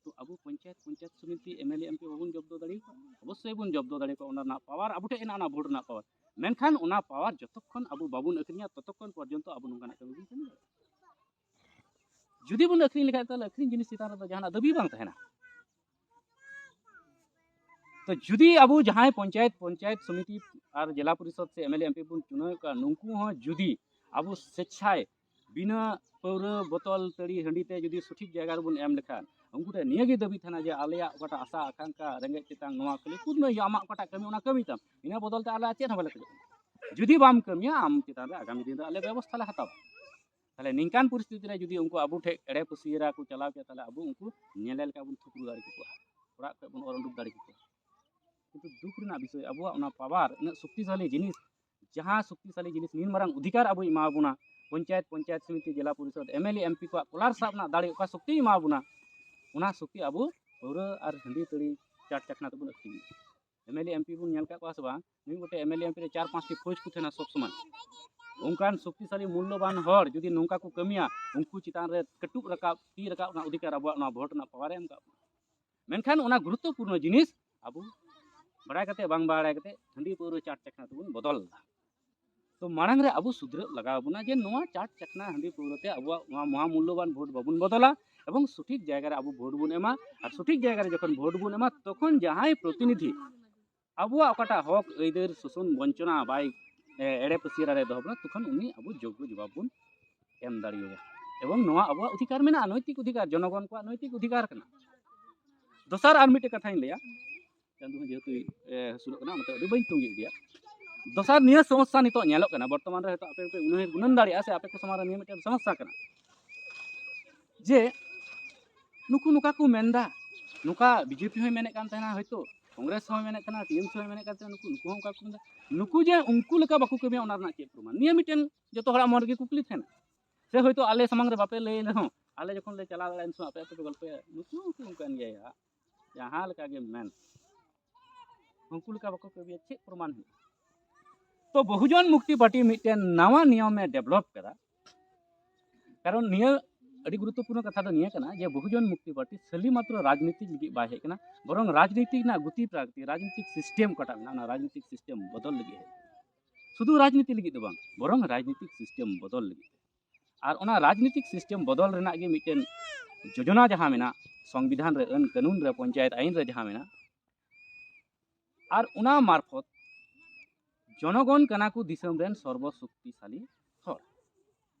ᱛᱚ ᱟᱵᱚ ᱯᱚᱧᱪᱟᱭᱮᱛ, ᱯᱚᱧᱪᱟᱭᱮᱛ ᱥᱚᱢᱤᱛᱤ, ᱮᱢ ᱮᱞ ᱮ, ᱮᱢ ᱯᱤ ᱵᱟᱵᱚᱱ ᱡᱚᱵᱫᱚ ᱫᱟᱲᱮᱭᱟᱠᱚᱣᱟ? ᱚᱵᱚᱥᱥᱳᱭ ᱵᱚᱱ ᱡᱚᱵᱫᱚ ᱫᱟᱲᱮᱭᱟᱠᱚᱣᱟ, ᱚᱱᱟ ᱨᱮᱱᱟᱜ ᱯᱟᱣᱟᱨ ᱟᱵᱚ ᱴᱷᱮᱱ ᱦᱮᱱᱟᱜᱼᱟ, ᱚᱱᱟ ᱵᱷᱳᱴ ᱨᱮᱱᱟᱜ ᱯᱟᱣᱟᱨ᱾ ᱢᱮᱱᱠᱷᱟᱱ ᱚᱱᱟ ᱯᱟᱣᱟᱨ ᱡᱚᱛᱚᱠᱷᱚᱱ ᱟᱵᱚ ᱵᱟᱵᱚᱱ ᱟᱹᱠᱷᱨᱤᱧᱟ, ᱛᱚᱛᱚᱠᱷᱚᱱ ᱯᱚᱨᱡᱚᱱᱛᱚ ᱟᱵᱚ ᱱᱚᱝᱠᱟᱱᱟᱜ ᱠᱟᱹᱢᱤ ᱵᱚᱱ ᱠᱟᱹᱢᱤ ᱫᱟᱲᱮᱭᱟᱜᱼᱟ᱾ ᱡᱩᱫᱤ ᱵᱚᱱ ᱟᱹᱠᱷᱨᱤᱧ ᱞᱮᱠᱷᱟᱱ, ᱛᱟᱦᱚᱞᱮ ᱟᱹᱠᱷᱨᱤᱧ ᱡᱤᱱᱤᱥ ᱪᱮᱛᱟᱱ ᱨᱮᱫᱚ ᱡᱟᱦᱟᱱᱟᱜ ᱫᱟᱹᱵᱤ ᱵᱟᱝ ᱛᱟᱦᱮᱱᱟ᱾ ᱛᱚ ᱡᱩᱫᱤ ᱟᱵᱚ ᱡᱟᱦᱟᱸᱭ ᱯᱚᱧᱪᱟᱭᱮᱛ, ᱯᱚᱧᱪᱟᱭᱮᱛ ᱥᱚᱢᱤᱛᱤ ᱟᱨ ᱡᱮᱞᱟ ᱯᱚᱨᱤᱥᱚᱫ ᱥᱮ ᱮᱢ ᱮᱞ ᱮ, ᱮᱢ ᱯᱤ ᱵᱚᱱ ᱪᱩᱱᱟᱹᱣᱮᱫ ᱠᱚᱣᱟ, ᱱᱩᱠᱩ ᱦᱚᱸ ᱡᱩᱫᱤ ᱟᱵᱚ ᱥᱮᱪᱪᱷᱟᱭ ᱵᱤᱱᱟᱹ ᱯᱟᱹᱣᱨᱟᱹ ᱵᱳᱛᱚᱞ, ᱛᱟᱹᱲᱤ, ᱦᱟᱺᱰᱤ ᱛᱮ ᱡᱩᱫᱤ ᱥᱚᱴᱷᱤᱠ ᱡᱟᱭᱜᱟ ᱨᱮᱵᱚᱱ ᱮᱢ ᱞᱮᱠᱷᱟᱱ, ᱩᱱᱠᱩ ᱴᱷᱮᱱ ᱱᱤᱭᱟᱹ ᱜᱮ ᱫᱟᱹᱵᱤ ᱛᱟᱦᱮᱱᱟ ᱡᱮ ᱟᱞᱮᱭᱟᱜ ᱚᱠᱟᱴᱟᱜ ᱟᱥᱟ ᱟᱠᱟᱝᱠᱷᱟ, ᱨᱮᱸᱜᱮᱡ ᱛᱮᱛᱟᱝ, ᱱᱚᱣᱟ ᱠᱷᱟᱹᱞᱤ ᱯᱩᱨᱱᱚᱭ ᱦᱩᱭᱩᱜᱼᱟ, ᱟᱢᱟᱜ ᱚᱠᱟᱴᱟᱜ ᱠᱟᱹᱢᱤ, ᱚᱱᱟ ᱠᱟᱹᱢᱤ ᱛᱟᱢ, ᱤᱱᱟᱹ ᱵᱚᱫᱚᱞ ᱛᱮ ᱟᱞᱮ ᱪᱮᱫ ᱦᱚᱸ ᱵᱟᱞᱮ ᱠᱷᱚᱡᱚᱜ ᱠᱟᱱᱟ᱾ ᱡᱩᱫᱤ ᱵᱟᱢ ᱠᱟᱹᱢᱤᱭᱟ, ᱟᱢ ᱪᱮᱛᱟᱱ ᱨᱮ ᱟᱜᱟᱢᱤ ᱫᱤᱱ ᱨᱮ ᱟᱞᱮ ᱵᱮᱵᱚᱥᱛᱷᱟ ᱞᱮ ᱦᱟᱛᱟᱣᱟ᱾ ᱛᱟᱦᱞᱮ ᱱᱤᱝᱠᱟᱱ ᱯᱚᱨᱤᱥᱛᱷᱤᱛᱤ ᱨᱮ ᱡᱩᱫᱤ ᱩᱱᱠᱩ ᱟᱵᱚ ᱴᱷᱮᱱ ᱮᱲᱮ ᱯᱩᱥᱤᱭᱮᱨᱟ ᱠᱚ ᱪᱟᱞᱟᱣ ᱠᱮᱭᱟ, ᱛᱟᱦᱞᱮ ᱟᱵᱚ ᱩᱱᱠᱩ ᱧᱮᱞᱮ ᱞᱮᱠᱟ ᱵᱚᱱ ᱛᱷᱩᱠᱨᱩ ᱫᱟᱲᱮ ᱠᱮᱠᱚᱣᱟ, ᱚᱲᱟᱜ ᱠᱷᱚᱱ ᱵᱚᱱ ᱚᱨ ᱩᱰᱩᱠ ᱫᱟᱲᱮ ᱠᱮᱠᱚᱣᱟ᱾ ᱠᱤᱱᱛᱩ ᱫᱩᱠ ᱨᱮᱱᱟᱜ ᱵᱤᱥᱚᱭ, ᱟᱵᱚᱣᱟᱜ ᱚᱱᱟ ᱯᱟᱣᱟᱨ, ᱩᱱᱟᱹᱜ ᱥᱚᱠᱛᱤᱥᱟᱞᱤ ᱡᱤᱱᱤᱥ, ᱡᱟᱦᱟᱸ ᱥᱚᱠᱛᱤᱥᱟᱞᱤ ᱡᱤᱱᱤᱥ ᱱᱤᱱ ᱢᱟᱨᱟᱝ ᱚᱫᱷᱤᱠᱟᱨ ᱟᱵᱚᱭ ᱮᱢᱟ ᱵᱚᱱᱟ, panchayat, panchayat samiti, zila parishad, M L A, M P ᱠᱚᱣᱟᱜ ᱠᱚᱞᱟᱨ ᱥᱟᱵ ᱨᱮᱱᱟᱜ ᱫᱟᱲᱮ ᱚᱠᱟ ᱥᱚᱠᱛᱤᱭ ᱮᱢᱟ ᱵᱚᱱᱟ, ᱚᱱᱟ ᱥᱚᱠᱛᱤ ᱟᱵᱚ ᱯᱟᱹᱣᱨᱟᱹ ᱟᱨ ᱦᱟᱺᱰᱤ ᱛᱟᱹᱲᱤ, ᱪᱟᱴ ᱪᱟᱠᱷᱱᱟ ᱛᱮᱵᱚᱱ ᱟᱹᱠᱷᱨᱤᱧ᱾ ᱮᱢ ᱮᱞ ᱮ, ᱮᱢ ᱯᱤ ᱵᱚᱱ ᱧᱮᱞ ᱟᱠᱟᱫ ᱠᱚᱣᱟ ᱥᱮ ᱵᱟᱝ? ᱢᱤᱫ ᱜᱚᱴᱮᱡ ᱮᱢ ᱮᱞ ᱮ, ᱮᱢ ᱯᱤ ᱨᱮ ᱪᱟᱨ ᱯᱟᱸᱪᱴᱤ ᱯᱷᱳᱡᱽ ᱠᱚ ᱛᱟᱦᱮᱱᱟ ᱥᱚᱵᱽ ᱥᱚᱢᱚᱭ᱾ ᱚᱱᱠᱟᱱ ᱥᱚᱠᱛᱤᱥᱟᱞᱤ ᱢᱩᱞᱞᱚᱵᱟᱱ ᱦᱚᱲ ᱡᱩᱫᱤ ᱱᱚᱝᱠᱟ ᱠᱚ ᱠᱟᱹᱢᱤᱭᱟ, ᱩᱱᱠᱩ ᱪᱮᱛᱟᱱ ᱨᱮ ᱠᱟᱹᱴᱩᱵ ᱨᱟᱠᱟᱵ, ᱛᱤ ᱨᱟᱠᱟᱵ ᱨᱮᱱᱟᱜ ᱚᱫᱷᱤᱠᱟᱨ ᱟᱵᱚᱣᱟᱜ ᱱᱚᱣᱟ ᱵᱷᱳᱴ ᱨᱮᱱᱟᱜ ᱯᱟᱣᱟᱨ ᱮ ᱮᱢ ᱠᱟᱜ ᱵᱚᱱᱟ᱾ ᱢᱮᱱᱠᱷᱟᱱ ᱚᱱᱟ ᱜᱩᱨᱩᱛᱛᱚᱯᱩᱨᱱᱚ ᱡᱤᱱᱤᱥ ᱟᱵᱚ ᱵᱟᱲᱟᱭ ᱠᱟᱛᱮ ᱵᱟᱝ ᱵᱟᱲᱟᱭ ᱠᱟᱛᱮ ᱦᱟᱺᱰᱤ ᱯᱟᱹᱣᱨᱟᱹ ᱪᱟᱴ ᱪᱟᱠᱷᱱᱟ ᱛᱮᱵᱚᱱ ᱵᱚᱫᱚᱞ ᱮᱫᱟ᱾ ᱛᱚ ᱢᱟᱲᱟᱝ ᱨᱮ ᱟᱵᱚ ᱥᱩᱫᱷᱨᱟᱹᱜ ᱞᱟᱜᱟᱣ ᱵᱚᱱᱟ ᱡᱮ ᱱᱚᱣᱟ ᱪᱟᱴ ᱪᱟᱠᱷᱱᱟ ᱦᱟᱺᱰᱤ ᱯᱟᱹᱣᱨᱟᱹ ᱛᱮ ᱟᱵᱚᱣᱟᱜ ᱱᱚᱣᱟ ᱢᱚᱦᱟᱢᱩᱞᱞᱚᱵᱟᱱ ᱵᱷᱳᱴ ᱵᱟᱵᱚᱱ ᱵᱚᱫᱚᱞᱟ ᱮᱵᱚᱝ ᱥᱚᱴᱷᱤᱠ ᱡᱟᱭᱜᱟ ᱨᱮ ᱟᱵᱚ ᱵᱷᱳᱴ ᱵᱚᱱ ᱮᱢᱟ᱾ ᱟᱨ ᱥᱚᱴᱷᱤᱠ ᱡᱟᱭᱜᱟ ᱨᱮ ᱡᱚᱠᱷᱚᱱ ᱵᱷᱳᱴ ᱵᱚᱱ ᱮᱢᱟ, ᱛᱚᱠᱷᱚᱱ ᱡᱟᱦᱟᱸᱭ ᱯᱨᱚᱛᱤᱱᱤᱫᱷᱤ ᱟᱵᱚᱣᱟᱜ ᱚᱠᱟᱴᱟᱜ ᱦᱚᱠ ᱟᱹᱭᱫᱟᱹᱨ ᱥᱳᱥᱚᱱ ᱵᱚᱧᱪᱚᱱᱟ ᱵᱟᱭ, ᱮ, ᱮᱲᱮ ᱯᱟᱹᱥᱤᱨ ᱨᱮ ᱫᱚᱦᱚ ᱵᱚᱱᱟ, ᱛᱚᱠᱷᱚᱱ ᱩᱱᱤ ᱟᱵᱚ ᱡᱳᱜᱽᱜᱚ ᱡᱚᱵᱟᱵ ᱵᱚᱱ ᱮᱢ ᱫᱟᱲᱮᱣᱟᱭᱟ᱾ ᱮᱵᱚᱝ ᱱᱚᱣᱟ ᱟᱵᱚᱣᱟᱜ ᱚᱫᱷᱤᱠᱟᱨ ᱢᱮᱱᱟᱜᱼᱟ, ᱱᱳᱭᱛᱤᱠ ᱚᱫᱷᱤᱠᱟᱨ, ᱡᱚᱱᱚᱜᱚᱱ ᱠᱚᱣᱟᱜ ᱱᱳᱭᱛᱤᱠ ᱚᱫᱷᱤᱠᱟᱨ ᱠᱟᱱᱟ᱾ ᱫᱚᱥᱟᱨ ᱟᱨ ᱢᱤᱫᱴᱮᱡ ᱠᱟᱛᱷᱟᱧ ᱞᱟᱹᱭᱟ, ᱪᱟᱸᱫᱩ ᱦᱚᱸ ᱡᱮᱦᱮᱛᱩᱭ, ᱮ, ᱦᱟᱹᱥᱩᱨᱚᱜ ᱠᱟᱱᱟ, ᱚᱱᱟᱛᱮ ᱟᱹᱰᱤ ᱵᱟᱹᱧ ᱛᱩᱸᱜᱤ ᱤᱫᱤᱭᱟ᱾ ᱫᱚᱥᱟᱨ ᱱᱤᱭᱟᱹ ᱥᱚᱢᱚᱥᱥᱟ ᱱᱤᱛᱚᱜ ᱧᱮᱞᱚᱜ ᱠᱟᱱᱟ, ᱵᱚᱨᱛᱚᱢᱟᱱ ᱨᱮ ᱦᱚᱭᱛᱳ ᱟᱯᱮ ᱯᱮ ᱩᱱᱟᱹᱭ ᱜᱩᱱᱟᱹᱱ ᱫᱟᱲᱮᱭᱟᱜᱼᱟ ᱥᱮ ᱟᱯᱮ ᱠᱚ ᱥᱟᱢᱟᱝ ᱨᱮ ᱱᱤᱭᱟᱹ ᱢᱤᱫᱴᱮᱱ ᱥᱚᱢᱚᱥᱥᱟ ᱠᱟᱱᱟ ᱡᱮ ᱱᱩᱠᱩ ᱱᱚᱝᱠᱟ ᱠᱚ ᱢᱮᱱᱫᱟ, ᱱᱚᱝᱠᱟ ᱵᱤᱡᱮᱯᱤ ᱦᱚᱸᱭ ᱢᱮᱱᱮᱫ ᱠᱟᱱ ᱛᱟᱦᱮᱱᱟ, ᱦᱚᱭᱛᱳ ᱠᱚᱝᱜᱨᱮᱥ ᱦᱚᱸᱭ ᱢᱮᱱᱮᱫ ᱠᱟᱱᱟ, ᱴᱤᱮᱢᱥᱤ ᱦᱚᱸᱭ ᱢᱮᱱᱮᱫ ᱠᱟᱱ ᱛᱟᱦᱮᱱᱟ, ᱱᱩᱠᱩ, ᱱᱩᱠᱩ ᱦᱚᱸ ᱚᱱᱠᱟ ᱠᱚ ᱢᱮᱱᱫᱟ᱾ ᱱᱩᱠᱩ ᱡᱮ ᱩᱱᱠᱩ ᱞᱮᱠᱟ ᱵᱟᱠᱚ ᱠᱟᱹᱢᱤᱭᱟ, ᱚᱱᱟ ᱨᱮᱱᱟᱜ ᱪᱮᱫ ᱯᱨᱚᱢᱟᱱ? ᱱᱤᱭᱟᱹ ᱢᱤᱫᱴᱮᱱ ᱡᱚᱛᱚ ᱦᱚᱲᱟᱜ ᱢᱚᱱ ᱨᱮᱜᱮ ᱠᱩᱠᱞᱤ ᱛᱟᱦᱮᱱᱟ᱾ ᱥᱮ ᱦᱚᱭᱛᱳ ᱟᱞᱮ ᱥᱟᱢᱟᱝ ᱨᱮ ᱵᱟᱯᱮ ᱞᱟᱹᱭ ᱨᱮᱦᱚᱸ, ᱟᱞᱮ ᱡᱚᱠᱷᱚᱱ ᱞᱮ ᱪᱟᱞᱟᱣ ᱫᱟᱲᱮᱭᱟᱜᱼᱟ, ᱩᱱ ᱥᱚᱢᱚᱭ ᱟᱯᱮ ᱟᱯᱮ ᱯᱮ ᱜᱚᱞᱯᱚᱭᱟ, ᱱᱩᱠᱩ ᱦᱚᱸᱠᱚ ᱚᱱᱠᱟᱱ ᱜᱮᱭᱟ, ᱡᱟᱦᱟᱸ ᱞᱮᱠᱟ ᱜᱮᱢ ᱢᱮᱱ, ᱩᱱᱠᱩ ᱞᱮᱠᱟ ᱵᱟᱠᱚ ᱠᱟᱹᱢᱤᱭᱟ, ᱪᱮᱫ ᱯᱨᱚᱢᱟᱱ ᱦᱩᱭᱩᱜᱼᱟ? ᱛᱚ ᱵᱚᱦᱩᱡᱚᱱ ᱢᱩᱠᱛᱤ ᱯᱟᱨᱴᱤ ᱢᱤᱫᱴᱮᱱ ᱱᱟᱣᱟ ᱱᱤᱭᱚᱢᱮ ᱰᱮᱵᱷᱞᱚᱯ ᱠᱮᱫᱟ᱾ ᱠᱟᱨᱚᱱ ᱱᱤᱭᱟᱹ ᱟᱹᱰᱤ ᱜᱩᱨᱩᱛᱛᱚᱯᱩᱨᱱᱚ ᱠᱟᱛᱷᱟ ᱫᱚ ᱱᱤᱭᱟᱹ ᱠᱟᱱᱟ ᱡᱮ ᱵᱚᱦᱩᱡᱚᱱ ᱢᱩᱠᱛᱤ ᱯᱟᱨᱴᱤ ᱥᱟᱹᱞᱤ ᱢᱟᱛᱨᱚ ᱨᱟᱡᱽᱱᱤᱛᱤ ᱞᱟᱹᱜᱤᱫ ᱵᱟᱭ ᱦᱮᱡ ᱠᱟᱱᱟ, ᱵᱚᱨᱚᱝ ᱨᱟᱡᱽᱱᱤᱛᱤ ᱨᱮᱱᱟᱜ ᱜᱩᱛᱤ ᱯᱨᱟᱠᱛᱤ, ᱨᱟᱡᱽᱱᱤᱛᱤᱠ ᱥᱤᱥᱴᱮᱢ ᱚᱠᱟᱴᱟᱜ ᱢᱮᱱᱟᱜᱼᱟ, ᱚᱱᱟ ᱨᱟᱡᱽᱱᱤᱛᱤᱠ ᱥᱤᱥᱴᱮᱢ ᱵᱚᱫᱚᱞ ᱞᱟᱹᱜᱤᱫ ᱦᱮᱡ ᱠᱟᱱᱟ᱾ ᱥᱩᱫᱷᱩ ᱨᱟᱡᱽᱱᱤᱛᱤ ᱞᱟᱹᱜᱤᱫ ᱫᱚ ᱵᱟᱝ, ᱵᱚᱨᱚᱝ ᱨᱟᱡᱽᱱᱤᱛᱤᱠ ᱥᱤᱥᱴᱮᱢ ᱵᱚᱫᱚᱞ ᱞᱟᱹᱜᱤᱫ᱾ ᱟᱨ ᱚᱱᱟ ᱨᱟᱡᱽᱱᱤᱛᱤᱠ ᱥᱤᱥᱴᱮᱢ ᱵᱚᱫᱚᱞ ᱨᱮᱱᱟᱜ ᱜᱮ ᱢᱤᱫᱴᱮᱱ ᱡᱳᱡᱚᱱᱟ ᱡᱟᱦᱟᱸ ᱢᱮᱱᱟᱜ, ᱥᱚᱝᱵᱤᱫᱷᱟᱱ ᱨᱮ, ᱟᱹᱱ ᱠᱟᱹᱱᱩᱱ ᱨᱮ, ᱯᱚᱧᱪᱟᱭᱮᱛ ᱟᱭᱤᱱ ᱨᱮ ᱡᱟᱦᱟᱸ ᱢᱮᱱᱟᱜ, ᱟᱨ ᱚᱱᱟ ᱢᱟᱨᱯᱷᱚᱛ ᱡᱚᱱᱚᱜᱚᱱ ᱠᱟᱱᱟ ᱠᱚ ᱫᱤᱥᱚᱢ ᱨᱮᱱ ᱥᱚᱨᱵᱚ ᱥᱚᱠᱛᱤᱥᱟᱞᱤ ᱦᱚᱲ᱾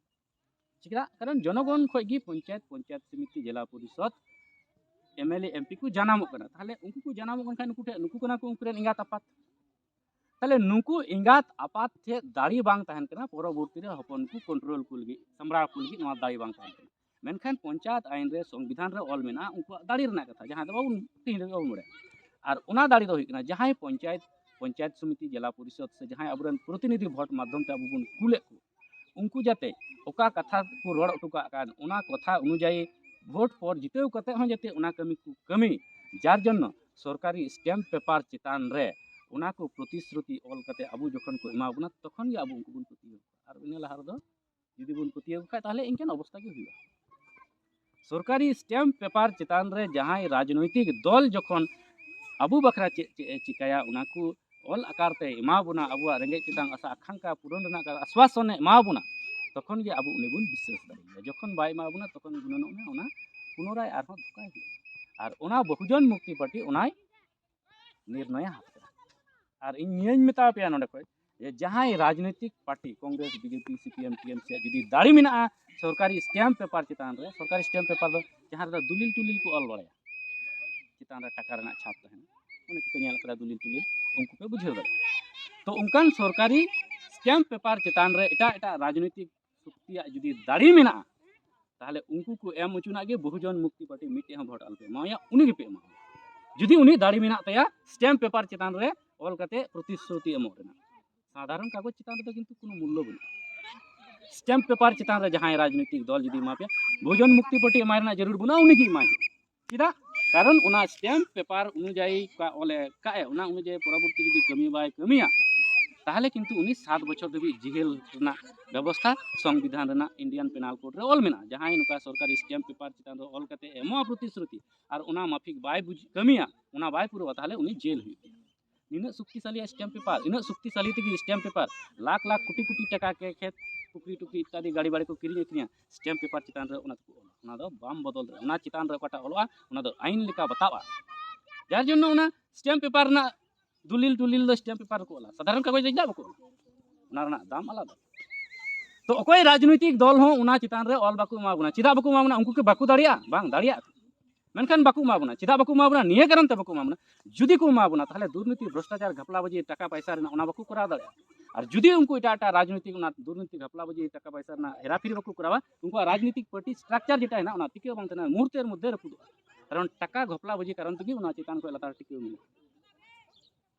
ᱪᱮᱫᱟᱜ? ᱠᱟᱨᱚᱱ ᱡᱚᱱᱚᱜᱚᱱ ᱠᱷᱚᱡ ᱜᱮ panchayat, panchayat samiti, zila parishad, M L A, M P ᱠᱚ ᱡᱟᱱᱟᱢᱚᱜ ᱠᱟᱱᱟ᱾ ᱛᱟᱦᱞᱮ ᱩᱱᱠᱩ ᱠᱚ ᱡᱟᱱᱟᱢᱚᱜ ᱠᱟᱱ ᱠᱷᱟᱱ ᱱᱩᱠᱩ ᱴᱷᱮᱱ, ᱱᱩᱠᱩ ᱠᱟᱱᱟ ᱠᱚ ᱩᱱᱠᱩ ᱨᱮᱱ ᱮᱸᱜᱟᱛ ᱟᱯᱟᱛ᱾ ᱛᱟᱦᱞᱮ ᱱᱩᱠᱩ ᱮᱸᱜᱟᱛ ᱟᱯᱟᱛ ᱴᱷᱮᱱ ᱫᱟᱲᱮ ᱵᱟᱝ ᱛᱟᱦᱮᱱ ᱠᱟᱱᱟ ᱯᱚᱨᱚᱵᱚᱨᱛᱤ ᱨᱮ ᱦᱚᱯᱚᱱ ᱠᱚ ᱠᱚᱱᱴᱨᱳᱞ ᱠᱚ ᱞᱟᱹᱜᱤᱫ, ᱥᱟᱢᱵᱲᱟᱣ ᱠᱚ ᱞᱟᱹᱜᱤᱫ ᱱᱚᱣᱟ ᱫᱟᱲᱮ ᱵᱟᱝ ᱛᱟᱦᱮᱱ ᱠᱟᱱᱟ᱾ ᱢᱮᱱᱠᱷᱟᱱ ᱯᱚᱧᱪᱟᱭᱮᱛ ᱟᱭᱤᱱ ᱨᱮ, ᱥᱚᱝᱵᱤᱫᱷᱟᱱ ᱨᱮ ᱚᱞ ᱢᱮᱱᱟᱜᱼᱟ ᱩᱱᱠᱩᱣᱟᱜ ᱫᱟᱲᱮ ᱨᱮᱱᱟᱜ ᱠᱟᱛᱷᱟ, ᱡᱟᱦᱟᱸ ᱫᱚ ᱵᱟᱵᱚᱱ, ᱛᱮᱦᱮᱧ ᱫᱷᱟᱹᱵᱤᱡ ᱵᱟᱵᱚᱱ ᱵᱟᱲᱟᱭᱟ᱾ ᱟᱨ ᱚᱱᱟ ᱫᱟᱲᱮ ᱫᱚ ᱦᱩᱭᱩᱜ ᱠᱟᱱᱟ ᱡᱟᱦᱟᱸᱭ ᱯᱚᱧᱪᱟᱭᱮᱛ, ᱯᱚᱧᱪᱟᱭᱮᱛ ᱥᱚᱢᱤᱛᱤ, ᱡᱮᱞᱟ ᱯᱚᱨᱤᱥᱚᱫ ᱥᱮ ᱡᱟᱦᱟᱸᱭ ᱟᱵᱚᱨᱮᱱ ᱯᱨᱚᱛᱤᱱᱤᱫᱷᱤ ᱵᱷᱳᱴ ᱢᱟᱫᱽᱫᱷᱚᱢ ᱛᱮ ᱟᱵᱚ ᱵᱚᱱ ᱠᱩᱞᱮᱫ ᱠᱚ, ᱩᱱᱠᱩ ᱡᱟᱛᱮ ᱚᱠᱟ ᱠᱟᱛᱷᱟ ᱠᱚ ᱨᱚᱲ ᱦᱚᱴᱚ ᱠᱟᱜ ᱠᱟᱱ, ᱚᱱᱟ ᱠᱟᱛᱷᱟ ᱚᱱᱩᱡᱟᱭᱤ ᱵᱷᱳᱴ ᱯᱚᱨ ᱡᱤᱛᱟᱹᱣ ᱠᱟᱛᱮ ᱦᱚᱸ ᱡᱟᱛᱮ ᱚᱱᱟ ᱠᱟᱹᱢᱤ ᱠᱚ ᱠᱟᱹᱢᱤ, ᱡᱟᱨ ᱡᱚᱱᱱᱚ ᱥᱚᱨᱠᱟᱨᱤ ᱥᱴᱮᱢᱯ ᱯᱮᱯᱟᱨ ᱪᱮᱛᱟᱱ ᱨᱮ ᱚᱱᱟ ᱠᱚ ᱯᱨᱚᱛᱤᱥᱨᱩᱛᱤ ᱚᱞ ᱠᱟᱛᱮ ᱟᱵᱚ ᱡᱚᱠᱷᱚᱱ ᱠᱚ ᱮᱢᱟ ᱵᱚᱱᱟ, ᱛᱚᱠᱷᱚᱱ ᱜᱮ ᱟᱵᱚ ᱩᱱᱠᱩ ᱵᱚᱱ ᱯᱟᱹᱛᱭᱟᱹᱣ᱾ ᱟᱨ ᱤᱱᱟᱹ ᱞᱟᱦᱟ ᱨᱮᱫᱚ ᱡᱩᱫᱤ ᱵᱚᱱ ᱯᱟᱹᱛᱭᱟᱹᱣ ᱠᱷᱟᱡ, ᱛᱟᱦᱚᱞᱮ ᱤᱱᱠᱟᱱ ᱚᱵᱚᱥᱛᱟ ᱜᱮ ᱦᱩᱭᱩᱜᱼᱟ᱾ ᱥᱚᱨᱠᱟᱨᱤ ᱥᱴᱮᱢᱯ ᱯᱮᱯᱟᱨ ᱪᱮᱛᱟᱱ ᱨᱮ ᱡᱟᱦᱟᱸᱭ ᱨᱟᱡᱽᱱᱳᱭᱛᱤᱠ ᱫᱚᱞ ᱡᱚᱠᱷᱚᱱ ᱟᱵᱚ ᱵᱟᱠᱷᱨᱟ ᱪᱮᱫ ᱪᱮᱫ ᱮ ᱪᱤᱠᱟᱹᱭᱟ, ᱚᱱᱟ ᱠᱚ ᱚᱞ ᱟᱠᱟᱨ ᱛᱮ ᱮᱢᱟ ᱵᱚᱱᱟ, ᱟᱵᱚᱣᱟᱜ ᱨᱮᱸᱜᱮᱡ ᱛᱮᱛᱟᱝ ᱟᱥᱟ ᱟᱠᱟᱝᱠᱷᱟ ᱯᱩᱨᱚᱱ ᱨᱮᱱᱟᱜ ᱟᱥᱣᱟᱥᱚᱱ ᱮ ᱮᱢᱟ ᱵᱚᱱᱟ, ᱛᱚᱠᱷᱚᱱ ᱜᱮ ᱟᱵᱚ ᱩᱱᱤ ᱵᱚᱱ ᱵᱤᱥᱣᱟᱥ ᱫᱟᱲᱮᱭᱟᱭᱟ᱾ ᱡᱚᱠᱷᱚᱱ ᱵᱟᱭ ᱮᱢᱟ ᱵᱚᱱᱟ, ᱛᱚᱠᱷᱚᱱ ᱜᱩᱱᱟᱹᱱᱚᱜ ᱢᱮ ᱚᱱᱟ ᱯᱩᱱᱚᱨᱟᱭ ᱟᱨᱦᱚᱸ ᱫᱷᱳᱠᱟᱭ ᱦᱩᱭᱩᱜᱼᱟ᱾ ᱟᱨ ᱚᱱᱟ ᱵᱚᱦᱩᱡᱚᱱ ᱢᱩᱠᱛᱤ ᱯᱟᱨᱴᱤ ᱚᱱᱟᱭ ᱱᱤᱨᱱᱚᱭ ᱦᱟᱛᱟᱣ ᱠᱮᱫᱟ᱾ ᱟᱨ ᱤᱧ ᱱᱤᱭᱟᱹᱧ ᱢᱮᱛᱟ ᱯᱮᱭᱟ ᱱᱚᱰᱮ ᱠᱷᱚᱱ, ᱡᱮ ᱡᱟᱦᱟᱸᱭ ᱨᱟᱡᱽᱱᱤᱛᱤᱠ ᱯᱟᱨᱴᱤ, ᱠᱚᱝᱜᱨᱮᱥ, ᱵᱤᱡᱮᱯᱤ, ᱥᱤᱯᱤᱮᱢ, ᱴᱤᱮᱢᱥᱤ ᱟᱜ ᱡᱩᱫᱤ ᱫᱟᱲᱮ ᱢᱮᱱᱟᱜᱼᱟ ᱥᱚᱨᱠᱟᱨᱤ ᱥᱴᱮᱢᱯ ᱯᱮᱯᱟᱨ ᱪᱮᱛᱟᱱ ᱨᱮ, ᱥᱚᱨᱠᱟᱨᱤ ᱥᱴᱮᱢᱯ ᱯᱮᱯᱟᱨ ᱫᱚ ᱡᱟᱦᱟᱸ ᱨᱮᱫᱚ ᱫᱩᱞᱤᱞ ᱴᱩᱞᱤᱞ ᱠᱚ ᱚᱞ ᱵᱟᱲᱟᱭᱟ, ᱪᱮᱛᱟᱱ ᱨᱮ ᱴᱟᱠᱟ ᱨᱮᱱᱟᱜ ᱪᱷᱟᱯ ᱛᱟᱦᱮᱱᱟ, ᱚᱱᱮ ᱠᱚᱯᱮ ᱧᱮᱞ ᱠᱟᱫᱟ ᱫᱩᱞᱤᱞ ᱴᱩᱞᱤᱞ, ᱩᱱᱠᱩ ᱯᱮ ᱵᱩᱡᱷᱟᱹᱣ ᱫᱟᱲᱮᱭᱟᱜᱼᱟ᱾ ᱛᱚ ᱚᱱᱠᱟᱱ ᱥᱚᱨᱠᱟᱨᱤ ᱥᱴᱮᱢᱯ ᱯᱮᱯᱟᱨ ᱪᱮᱛᱟᱱ ᱨᱮ ᱮᱴᱟᱜ ᱮᱴᱟᱜ ᱨᱟᱡᱽᱱᱤᱛᱤᱠ ᱥᱚᱠᱛᱤᱭᱟᱜ ᱡᱩᱫᱤ ᱫᱟᱲᱮ ᱢᱮᱱᱟᱜᱼᱟ, ᱛᱟᱦᱚᱞᱮ ᱩᱱᱠᱩ ᱠᱚ ᱮᱢ ᱦᱚᱪᱚᱱᱟᱜ ᱜᱮ, ᱵᱚᱦᱩᱡᱚᱱ ᱢᱩᱠᱛᱤ ᱯᱟᱨᱴᱤ ᱢᱤᱫᱴᱮᱡ ᱦᱚᱸ ᱵᱷᱳᱴ ᱟᱞᱚᱯᱮ ᱮᱢᱟᱣᱟᱭᱟ, ᱩᱱᱤ ᱜᱮᱯᱮ ᱮᱢᱟᱣᱟᱭᱟ᱾ ᱡᱩᱫᱤ ᱩᱱᱤ ᱫᱟᱲᱮ ᱢᱮᱱᱟᱜ ᱛᱟᱭᱟ ᱥᱴᱮᱢᱯ ᱯᱮᱯᱟᱨ ᱪᱮᱛᱟᱱ ᱨᱮ ᱚᱞ ᱠᱟᱛᱮ ᱯᱨᱚᱛᱤᱥᱨᱩᱛᱤ ᱮᱢᱚᱜ ᱨᱮᱱᱟᱜ᱾ ᱥᱟᱫᱷᱟᱨᱚᱱ ᱠᱟᱜᱚᱡᱽ ᱪᱮᱛᱟᱱ ᱨᱮᱫᱚ ᱠᱤᱱᱛᱩ ᱠᱳᱱᱳ ᱢᱩᱞᱞᱚ ᱵᱟᱹᱱᱩᱜᱼᱟ᱾ ᱥᱴᱮᱢᱯ ᱯᱮᱯᱟᱨ ᱪᱮᱛᱟᱱ ᱨᱮ ᱡᱟᱦᱟᱸᱭ ᱨᱟᱡᱽᱱᱤᱛᱤᱠ ᱫᱚᱞ ᱡᱩᱫᱤ ᱮᱢᱟ ᱯᱮᱭᱟ, ᱵᱚᱦᱩᱡᱚᱱ ᱢᱩᱠᱛᱤ ᱯᱟᱨᱴᱤ ᱮᱢᱟᱭ ᱨᱮᱱᱟᱜ ᱡᱟᱹᱨᱩᱲ ᱵᱟᱹᱱᱩᱜᱼᱟ, ᱩᱱᱤ ᱜᱮ ᱮᱢᱟᱭ ᱦᱩᱭᱩᱜᱼᱟ᱾ ᱪᱮᱫᱟᱜ? ᱠᱟᱨᱚᱱ ᱚᱱᱟ ᱥᱴᱮᱢᱯ ᱯᱮᱯᱟᱨ ᱚᱱᱩᱡᱟᱭᱤ ᱚᱠᱟ ᱚᱞᱮ ᱠᱟᱜ ᱮ, ᱚᱱᱟ ᱚᱱᱩᱡᱟᱭᱤ ᱯᱚᱨᱚᱵᱚᱨᱛᱤ ᱡᱩᱫᱤ ᱠᱟᱹᱢᱤ ᱵᱟᱭ ᱠᱟᱹᱢᱤᱭᱟ, ᱛᱟᱦᱚᱞᱮ ᱠᱤᱱᱛᱩ ᱩᱱᱤ ᱥᱟᱛ ᱵᱚᱪᱷᱚᱨ ᱫᱷᱟᱹᱵᱤᱡ ᱡᱮᱦᱮᱞ ᱨᱮᱱᱟᱜ ᱵᱮᱵᱚᱥᱛᱷᱟ ᱥᱚᱝᱵᱤᱫᱷᱟᱱ ᱨᱮᱱᱟᱜ ᱤᱱᱰᱤᱭᱟᱱ ᱯᱮᱱᱟᱞ ᱠᱳᱰ ᱨᱮ ᱚᱞ ᱢᱮᱱᱟᱜᱼᱟ᱾ ᱡᱟᱦᱟᱸᱭ ᱱᱚᱝᱠᱟ ᱥᱚᱨᱠᱟᱨᱤ ᱥᱴᱮᱢᱯ ᱯᱮᱯᱟᱨ ᱪᱮᱛᱟᱱ ᱨᱮ ᱚᱞ ᱠᱟᱛᱮ ᱮᱢᱚᱜᱼᱟ ᱯᱨᱚᱛᱤᱥᱨᱩᱛᱤ, ᱟᱨ ᱚᱱᱟ ᱢᱟᱯᱷᱤᱠ ᱵᱟᱭ ᱵᱩᱡᱽ ᱠᱟᱹᱢᱤᱭᱟ, ᱚᱱᱟ ᱵᱟᱭ ᱯᱩᱨᱟᱹᱣᱟ, ᱛᱟᱦᱚᱞᱮ ᱩᱱᱤ ᱡᱮᱞ ᱦᱩᱭᱩᱜ ᱛᱟᱭᱟ᱾ ᱱᱤᱱᱟᱹᱜ ᱥᱚᱠᱛᱤᱥᱟᱞᱤ ᱥᱴᱮᱢᱯ ᱯᱮᱯᱟᱨ, ᱤᱱᱟᱹᱜ ᱥᱚᱠᱛᱤᱥᱟᱞᱤ ᱛᱮᱜᱮ ᱥᱴᱮᱢᱯ ᱯᱮᱯᱟᱨ, ᱞᱟᱠᱷ ᱞᱟᱠᱷ ᱠᱳᱴᱤ ᱠᱳᱴᱤ ᱴᱟᱠᱟ ᱠᱮ ᱠᱷᱮᱛ, ᱯᱩᱠᱷᱨᱤ ᱴᱩᱠᱨᱤ ᱤᱛᱛᱟᱫᱤ ᱜᱟᱹᱰᱤ ᱵᱟᱹᱲᱤ ᱠᱚ ᱠᱤᱨᱤᱧ ᱟᱹᱠᱷᱨᱤᱧᱟ, ᱥᱴᱮᱢᱯ ᱯᱮᱯᱟᱨ ᱪᱮᱛᱟᱱ ᱨᱮ ᱚᱱᱟ ᱫᱚᱠᱚ ᱚᱞᱟ᱾ ᱚᱱᱟ ᱫᱚ ᱵᱟᱢ ᱵᱚᱫᱚᱞ ᱫᱟᱲᱮᱭᱟᱜᱼᱟ᱾ ᱚᱱᱟ ᱪᱮᱛᱟᱱ ᱨᱮ ᱚᱠᱟᱴᱟᱜ ᱚᱞᱚᱜᱼᱟ, ᱚᱱᱟ ᱫᱚ ᱟᱭᱤᱱ ᱞᱮᱠᱟ ᱵᱟᱛᱟᱣᱼᱟ᱾ ᱡᱟᱨ ᱡᱚᱱᱱᱚ ᱚᱱᱟ ᱥᱴᱮᱢᱯ ᱯᱮᱯᱟᱨ ᱨᱮᱱᱟᱜ ᱫᱩᱞᱤᱞ ᱴᱩᱞᱤᱞ ᱫᱚ ᱥᱴᱮᱢᱯ ᱯᱮᱯᱟᱨ ᱨᱮᱠᱚ ᱚᱞᱟ, ᱥᱟᱫᱷᱟᱨᱚᱱ ᱠᱟᱜᱚᱡᱽ ᱨᱮ ᱪᱮᱫᱟᱜ ᱵᱟᱠᱚ ᱚᱞᱟ? ᱚᱱᱟ ᱨᱮᱱᱟᱜ ᱫᱟᱢ ᱟᱞᱟᱫᱟ᱾ ᱛᱚ ᱚᱠᱚᱭ ᱨᱟᱡᱽᱱᱳᱭᱛᱤᱠ ᱫᱚᱞ ᱦᱚᱸ ᱚᱱᱟ ᱪᱮᱛᱟᱱ ᱨᱮ ᱚᱞ ᱵᱟᱠᱚ ᱮᱢᱟ ᱵᱚᱱᱟ᱾ ᱪᱮᱫᱟᱜ ᱵᱟᱠᱚ ᱮᱢᱟ ᱵᱚᱱᱟ? ᱩᱱᱠᱩ ᱠᱤ ᱵᱟᱠᱚ ᱫᱟᱲᱮᱭᱟᱜᱼᱟ? ᱵᱟᱝ, ᱫᱟᱲᱮᱭᱟᱜᱼᱟ ᱠᱚ᱾ ᱢᱮᱱᱠᱷᱟᱱ ᱵᱟᱠᱚ ᱮᱢᱟ ᱵᱚᱱᱟ᱾ ᱪᱮᱫᱟᱜ ᱵᱟᱠᱚ ᱮᱢᱟ ᱵᱚᱱᱟ? ᱱᱤᱭᱟᱹ ᱠᱟᱨᱚᱱ ᱛᱮ ᱵᱟᱠᱚ ᱮᱢᱟ ᱵᱚᱱᱟ, ᱡᱩᱫᱤ ᱠᱚ ᱮᱢᱟ ᱵᱚᱱᱟ, ᱛᱟᱦᱚᱞᱮ ᱫᱩᱨᱱᱤᱛᱤ, ᱵᱷᱨᱚᱥᱴᱟᱪᱟᱨ, ᱜᱷᱟᱯᱞᱟ ᱵᱟᱡᱤ, ᱴᱟᱠᱟ ᱯᱟᱭᱥᱟ ᱨᱮᱱᱟᱜ ᱚᱱᱟ ᱵᱟᱠᱚ ᱠᱚᱨᱟᱣ ᱫᱟᱲᱮᱭᱟᱜᱼᱟ᱾ ᱟᱨ ᱡᱩᱫᱤ ᱩᱱᱠᱩ ᱮᱴᱟᱜ ᱮᱴᱟᱜ ᱨᱟᱡᱽᱱᱳᱭᱛᱤᱠ ᱚᱱᱟ ᱫᱩᱨᱱᱤᱛᱤ, ᱜᱷᱟᱯᱞᱟ ᱵᱟᱡᱤ, ᱴᱟᱠᱟ ᱯᱟᱭᱥᱟ ᱨᱮᱱᱟᱜ ᱦᱮᱨᱟᱯᱷᱮᱨᱤ ᱵᱟᱠᱚ ᱠᱚᱨᱟᱣᱟ, ᱩᱱᱠᱩᱣᱟᱜ ᱨᱟᱡᱽᱱᱤᱛᱤᱠ ᱯᱟᱨᱴᱤ ᱥᱴᱨᱟᱠᱪᱟᱨ ᱡᱮᱴᱟ ᱦᱮᱱᱟᱜ, ᱚᱱᱟ ᱴᱤᱠᱟᱹᱣ ᱵᱟᱝ ᱛᱟᱦᱮᱱᱟ, ᱢᱩᱦᱩᱨᱛᱮᱨ ᱢᱚᱫᱽᱫᱷᱮ ᱨᱟᱹᱯᱩᱫᱚᱜᱼᱟ᱾ ᱠᱟᱨᱚᱱ ᱴᱟᱠᱟ ᱜᱷᱟᱯᱞᱟ ᱵᱟᱡᱤ ᱠᱟᱨᱚᱱ ᱛᱮᱜᱮ ᱚᱱᱟ ᱪᱮᱛᱟᱱ ᱠᱷᱚᱱ ᱞᱟᱛᱟᱨ ᱴᱤᱠᱟᱹᱣ ᱢᱮᱱᱟᱜᱼᱟ᱾